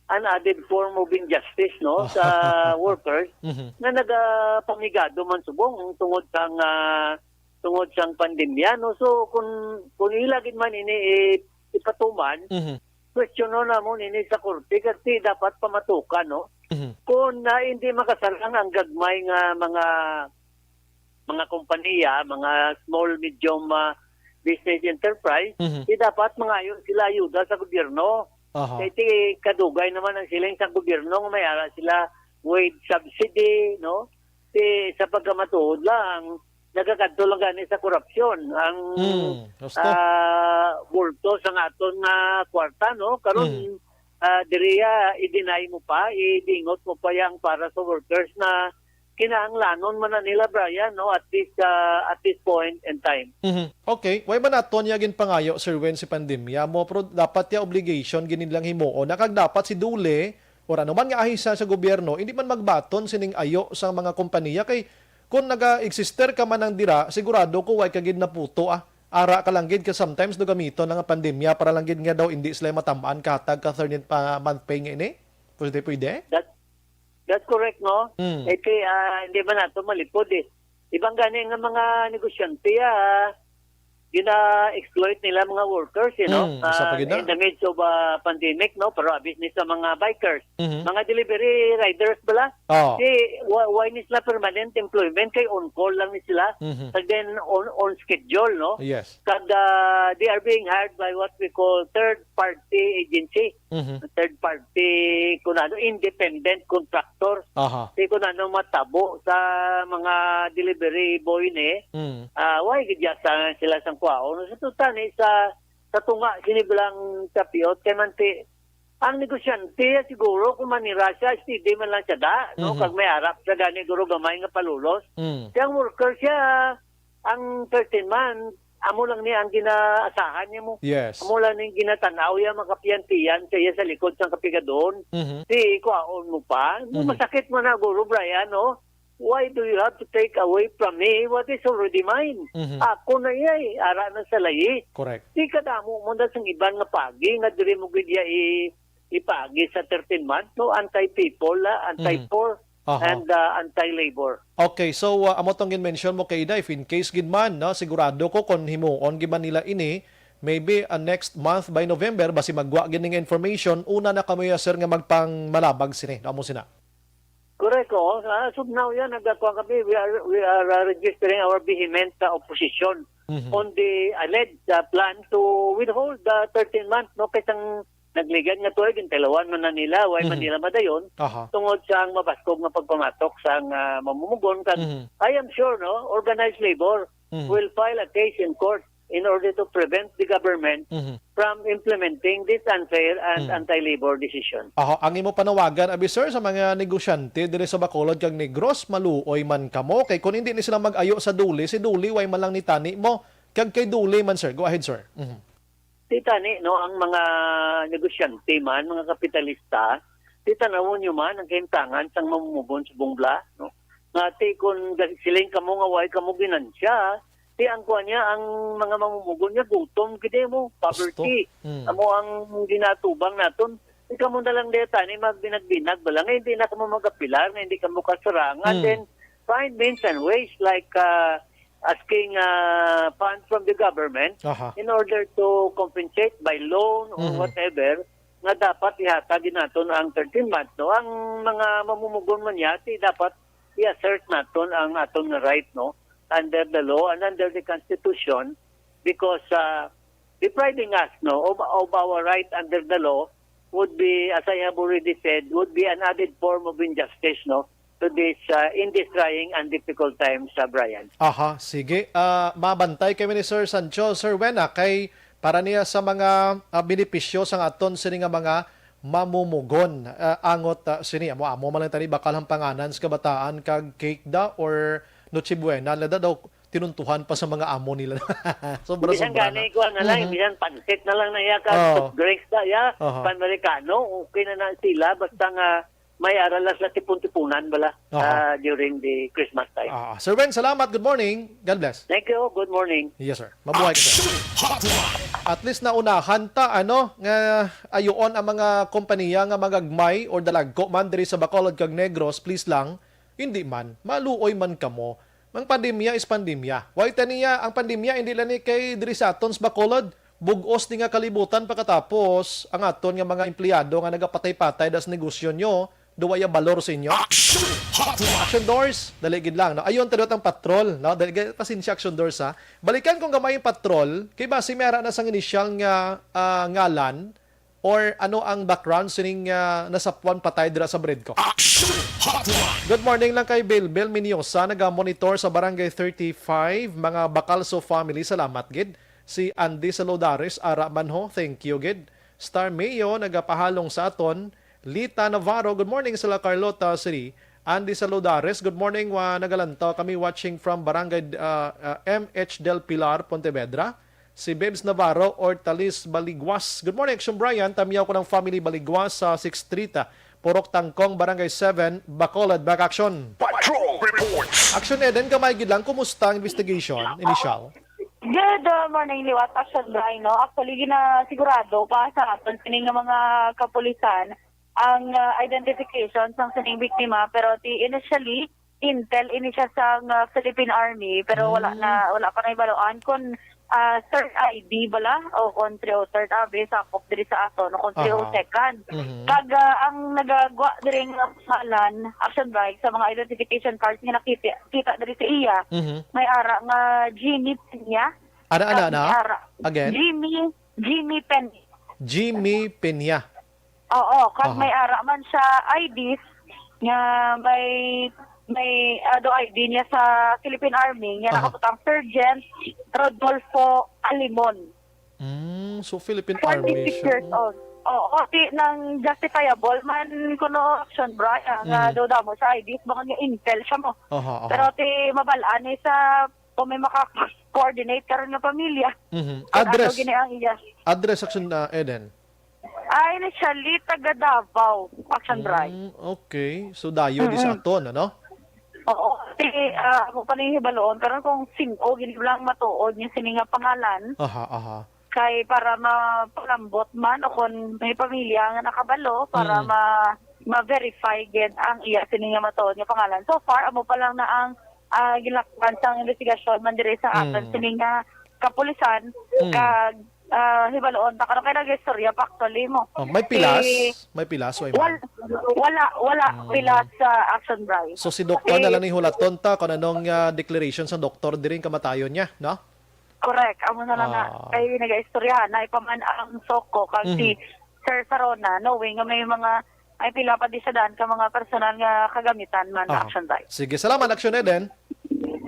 an added form of injustice, no, sa workers Mhm. nga nagapamigado man subong tungod sang, ah, tungod sang pandemya, no. So kung, kung ila gid man ini i-, ipatuman, Mhm. questionon namon ini sa korte kasi dapat pamatukan, no. Mhm. Kung, ah, hindi makasarang ang gagmay nga mga mga kompanya, mga small, medium, ah, business enterprise, Mhm. di dapat mangayo sila ayuda sa gobyerno. Aha. Kay ti kadugay naman ang siling sa gobyerno nga may ara sila wage subsidy, no? Ti sa pagkamatuod lang, nagakadto lang gani sa korupsyon ang, Hmm, gusto. ah, bulto sa aton nga kwarta, no? Karon, Hmm. ah, diriya i-deny mo pa, idingot mo pa yang para sa workers na kinahanglanon man na nila, Brian, no, at this, ah, at this point in time. Mhm. Okay. Way man naton niya ginpangayo, Sir Wen, si pandemya mo, pero dapat ya obligation gid nilang himuon na kag dapat si DOLE or ano man nga ahensya sa gobyerno, hindi man magbaton sining ayo sang mga kompanya kay kung naga-existe ka man ang dira, sigurado ko way ka gid naputo, ah. Ara ka lang gid ka sometimes do gamiton ang pandemya para lang gid nga daw hindi sila matam-an kahatag ka thirteenth pa month pay nga ini. Pwede, pwede? That, that's correct, no? Mm. Eh, kay, ah, hindi man nato malipod, eh. Ibang gani nga mga negosyante, ah, gina-exploit nila mga workers, you know? Mm, isa pa Ah, gid na. In the midst of, ah, pandemic, no? Pero abis ni sa mga bikers. Mhm. Mga delivery riders bala. Oh. Si, wa-, why ni sila permanent employment? Kay on call lang ni sila. Mhm. And then on, on schedule, no? Yes. Kag, ah, they are being hired by what we call third party agency. Mhm. Third party, kung ano, independent contractor. Aha. Di kung ano matabo sa mga delivery boy ni, Mm. ah, why gid ya sa sila sang kwaon? Sa tuta ni sa, sa tunga sini bilang tapiot kay man ti, ang negosyante siguro kung manira siya, steady man lang siya da, no? Mhm. Kag may arap siya gani guro gamay nga palulos. Mm. Siyang worker siya, ang thirteen month, amo lang ni ang ginaasahan niya mo. Yes. Amo lang ni ginatanaw ya, makapiyan-piyan sa iya sa likod sang kapigadon. Mhm. Di kuhaon mo pa. Mhm. Masakit mo na, Guro Brian, no? Why do you have to take away from me what is already mine? Mhm. Ako na iya, eh. Ara na sa layi. Correct. Di kadamo mo na sang iban nga pagi nga diri mo gid iya i-, ipagi sa thirteen month, no? Anti-people, ah, Mhm. anti-poor, Aha. and, ah, anti-labor. Okay, so, uh, amo tong gin-mention mo, Keda, if in case gid man, no, sigurado ko kon himuon gid man nila ini, maybe, uh, next month by November, basi magwa gid ning information, una na kamo ya, sir, nga magpangmalabag sini, no, amo sina. Correct, oo. Ah, as of now, yan, nagkakuha kami, we are, we are, uh, registering our vehement, uh, opposition Mhm. on the alleged, uh, plan to withhold the thirteen month, no, kay sang nagligad nga tuig, gintilawan man na nila, way man Mhm. nila madayon, Aha. tungod sa ang mabaskog nga pagpamatok sa ang, ah, mamumugon. Kag Mhm. I am sure, no, organized labor Mhm. will file a case in court in order to prevent the government Mhm. from implementing this unfair and Mhm. anti-labor decision. Aha, ang imo panawagan, abi, sir, sa mga negosyante diri sa Bacolod kag Negros, maluoy man kamo, kay kung hindi ni sila mag-ayo sa DOLE, si DOLE way man lang nitani mo, kag kay DOLE man, sir. Go ahead, sir. Mhm. Ti tani, no, ang mga negosyante man, mga kapitalista, ti tanawon nyo man ang kahimtangan sang mamumugon sa bungla, no? Nga ti kun ga-, siling kamo nga way kamo ginansya, ti ang kuwan niya, ang mga mamumugon niya, gutom gid mo, poverty. Gusto. Mm. Amo ang ginatubang naton. Ti kamo na lang diya tani magbinag-binag bala nga hindi na kamo magapilar, nga hindi kamo kasarangan. Mm. Then, find means and ways like, uh, asking, uh, funds from the government Aha. in order to compensate by loan or Mhm. whatever nga dapat ihatag naton ang thirteen month, no? Ang mga mamumugon man niya, ti dapat i-assert naton ang aton nga right, no? under the law and under the Constitution, because uh, depriving us, no, of, of our right under the law would be, as I have already said, would be an added form of injustice, no, to this uh, in these trying and difficult times, uh, Brian. Aha, sige. Ah, mabantay kami ni Sir Sancho. Sir Wen, ah, kay para niya sa mga ah, benepisyo sang aton sini nga mga mamumugon, ah, angot ah, sini amo amo man lang tani bakal ang panganan sa kabataan kag cake da or Noche Buena, lada daw tinuntuhan pa sa mga amo nila. Sobra-sobra Bisan gani, na. Kuha na lang, Mhm. Bisan pansit na lang na iya, kag Oh. soft drinks na iya, Aha. Pan-Amerikano, okay na na sila, basta nga may aral lang sila tipon-tipunan bala Aha. ah, during the Christmas time. Ah, Sir Wen, salamat. Good morning. God bless. Thank you. Good morning. Yes, sir. Mabuhay ka, sir. Action Hotline. At least naunahan ta, ano, nga ayoon ang mga kompanya nga magagmay or dalagko man diri sa Bacolod kag Negros, please lang, hindi man, maluoy man kamo. Ang pandemya is pandemya. Why taniya ang pandemya hindi lang ni kay diri sa aton sa Bacolod? Bug-os ni nga kalibutan pagkatapos ang aton nga mga empleyado nga nagapatay-patay das negosyo nyo, do waya balor sa inyo? Action Hotline. Action Doors, dali gid lang. No? Ayon tadot ang patrol. No? Dali, gid- pasensya, Action Doors, ha. Balikan kong gamay yung patrol, kay basi may ara na sang initial nga ah, ngalan or ano ang background sining ah, nasapuan patay dira sa Bredco. Action Hotline. Good morning lang kay Bilbil Miniosa, naga-monitor sa Barangay thirty-five, mga Bacalso family, salamat gid. Si Andy Saludares, ara man ho, thank you gid. Star Mayo, nagapahalong sa aton. Lita Navarro, good morning sa La Carlota City. Andy Saludares, good morning, wa nagalantaw kami watching from Barangay ah, ah, M H Del Pilar, Pontevedra. Si Bebs Navarro, Ortalis Baliguas. Good morning, Action Brian. Tamiyaw ko ng family Baliguas sa Sixth Street, ah, Purok Tangkong, Barangay seven, Bacolod. Back Action. Patrol Reports. Action Eden, gamay gid lang. Kumusta ang investigation? Initial? Good uh, morning, Liwat. Action Brian, no? Actually, ginasigurado pa sa aton kini nga mga kapulisan ang uh, identification sang sining biktima, pero ti initially intel ini siya sang uh, Philippine Army, pero wala na, wala pa nahibaloan kung ah, third I D bala o kung three oh third A B sakop diri sa aton o kung three oh second. Mhm. Kag ah, ang nagagwa diri nga pangalan, Action Brian, sa mga identification cards nga nakita kita diri sa iya, Mhm. may ara nga Jimmy Peña. Ana, ana, Kag ana? may ara Again? Jimmy, Jimmy Peña. Jimmy Peña. Oo, kag Aha. may ara man siya I Ds nga may may ado I D niya sa Philippine Army nga Aha. nakabutang Sergeant Rodolfo Alimon. Mm, so Philippine Army Forty-six siya. years old. Oo, ti nang justifiable man kuno Action Brian nga Mm. daw damo sa I Ds, baka nga intel siya mo. Aha, aha. Pero ti mabalaan ni sa kung may maka-coordinate karon nga pamilya. Mhm. Kung ano Address. gini ang iya. Address Action ah, Eden. Ah, initially, taga Davao, Action Brian. Mm, okay. So, dayo di sa Mm-mm. aton, ano? Oo. Kasi, ah, ako pa ning hibaloon, pero kung sin-o, gini lang matuod niya sini nga pangalan, Aha, aha. kay para mapalambot man, o kung may pamilya nga nakabalo, para Mm. ma-, ma-verify gid ang iya sini nga matuod nga pangalan. So far, amo pa lang na ang, ah, ginlakban sang investigasyon man diri sa aton Mm. sini nga kapulisan, Mm. kag ah, hibaloon ta karon kay nag-istorya pa actually mo. Oh, may pilas? Si May pilas, way Wal-, man? wala, wala Mm. pilas sa Action Brian. So, si doktor Si na lang ni hulaton ta kung anong ah, declaration sa doktor diri ang kamatayon niya, no? Correct. Amo na lang nga. Ah. Kay nag-istorya na ipaman ang soko kag si Mhm. Sir Sarona, knowing nga may mga, ay pila pa di sa daan ka mga personal nga kagamitan man sa Ah. Action Brian. Sige, salamat, Action Eden.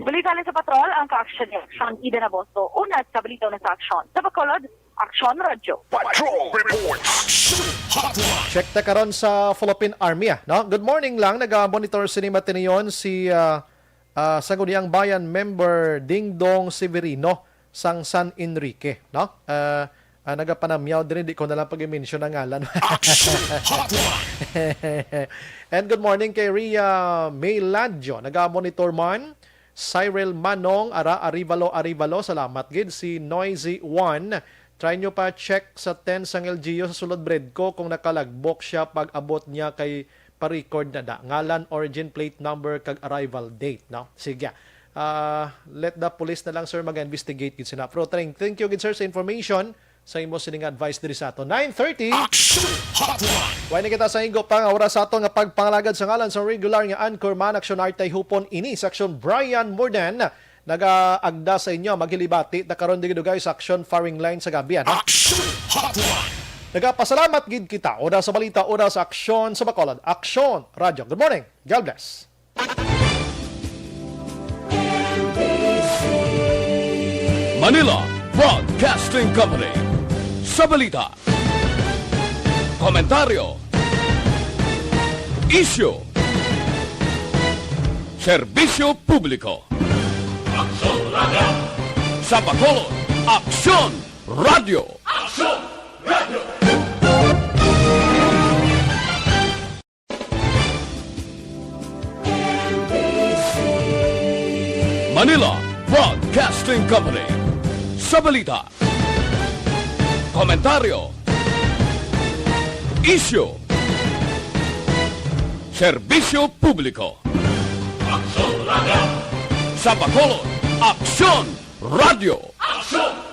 Balita sa patrol, ang ka-action ni Action Eden Abosto. Una sa balita na sa aksyon. Sa Bacolod, Action Radyo. Patrol Report. Action Hotline. Check ta karon sa Philippine Army, ah, no? Good morning lang. Naga-monitor sini matiniyon si, ah, ah, Sangguniang Bayan member Dingdong Severino sang San Enrique, no? Ah, ah, nagapanamyaw diri, di ko na lang pag-mention ang ngalan. Action Hotline. And good morning kay Ria May Ladjo. Naga-monitor man. Cyril Manong, ara, Arivalo, Arivalo, salamat gid. Si Noisy One, try nyo pa check sa ten sang L G U sa sulod Bredco kung nakalagbook siya pag abot niya kay pa-record na da. Ngalan, origin, plate number, kag arrival date, no? Sige. Ah, let the police na lang, sir, mag-investigate gid sila. Pero thank, thank you gid, sir, sa information. Sa imo sining advice diri sa ato. Nine thirty. Action Hotline. Way na kita sa igo pa nga oras sa ato nga pagpangalagad sa ngalan sa regular nga anchorman, Action Artay Hupon, ini sa Action Brian Morden. nagaagda sa inyo, maghilibati ta karon diri dugay sa Aksyon Firing Line sa Gabian, ha? Aksyon Hotline. Nagapasalamat gid kita. Una sa balita, una sa aksyon sa Bacolod. Aksyon Radyo. Good morning. God bless. Manila Broadcasting Company. Sa balita, komentaryo, isyu, serbisyo publiko. Aksyon Radyo. Sa Bacolod, Aksyon Radyo. Aksyon Radyo. Manila Broadcasting Company. Sa balita, komentaryo, isyu, serbisyo publiko. Aksyon Radyo. Sa Bacolod, Aksyon Radyo. Aksyon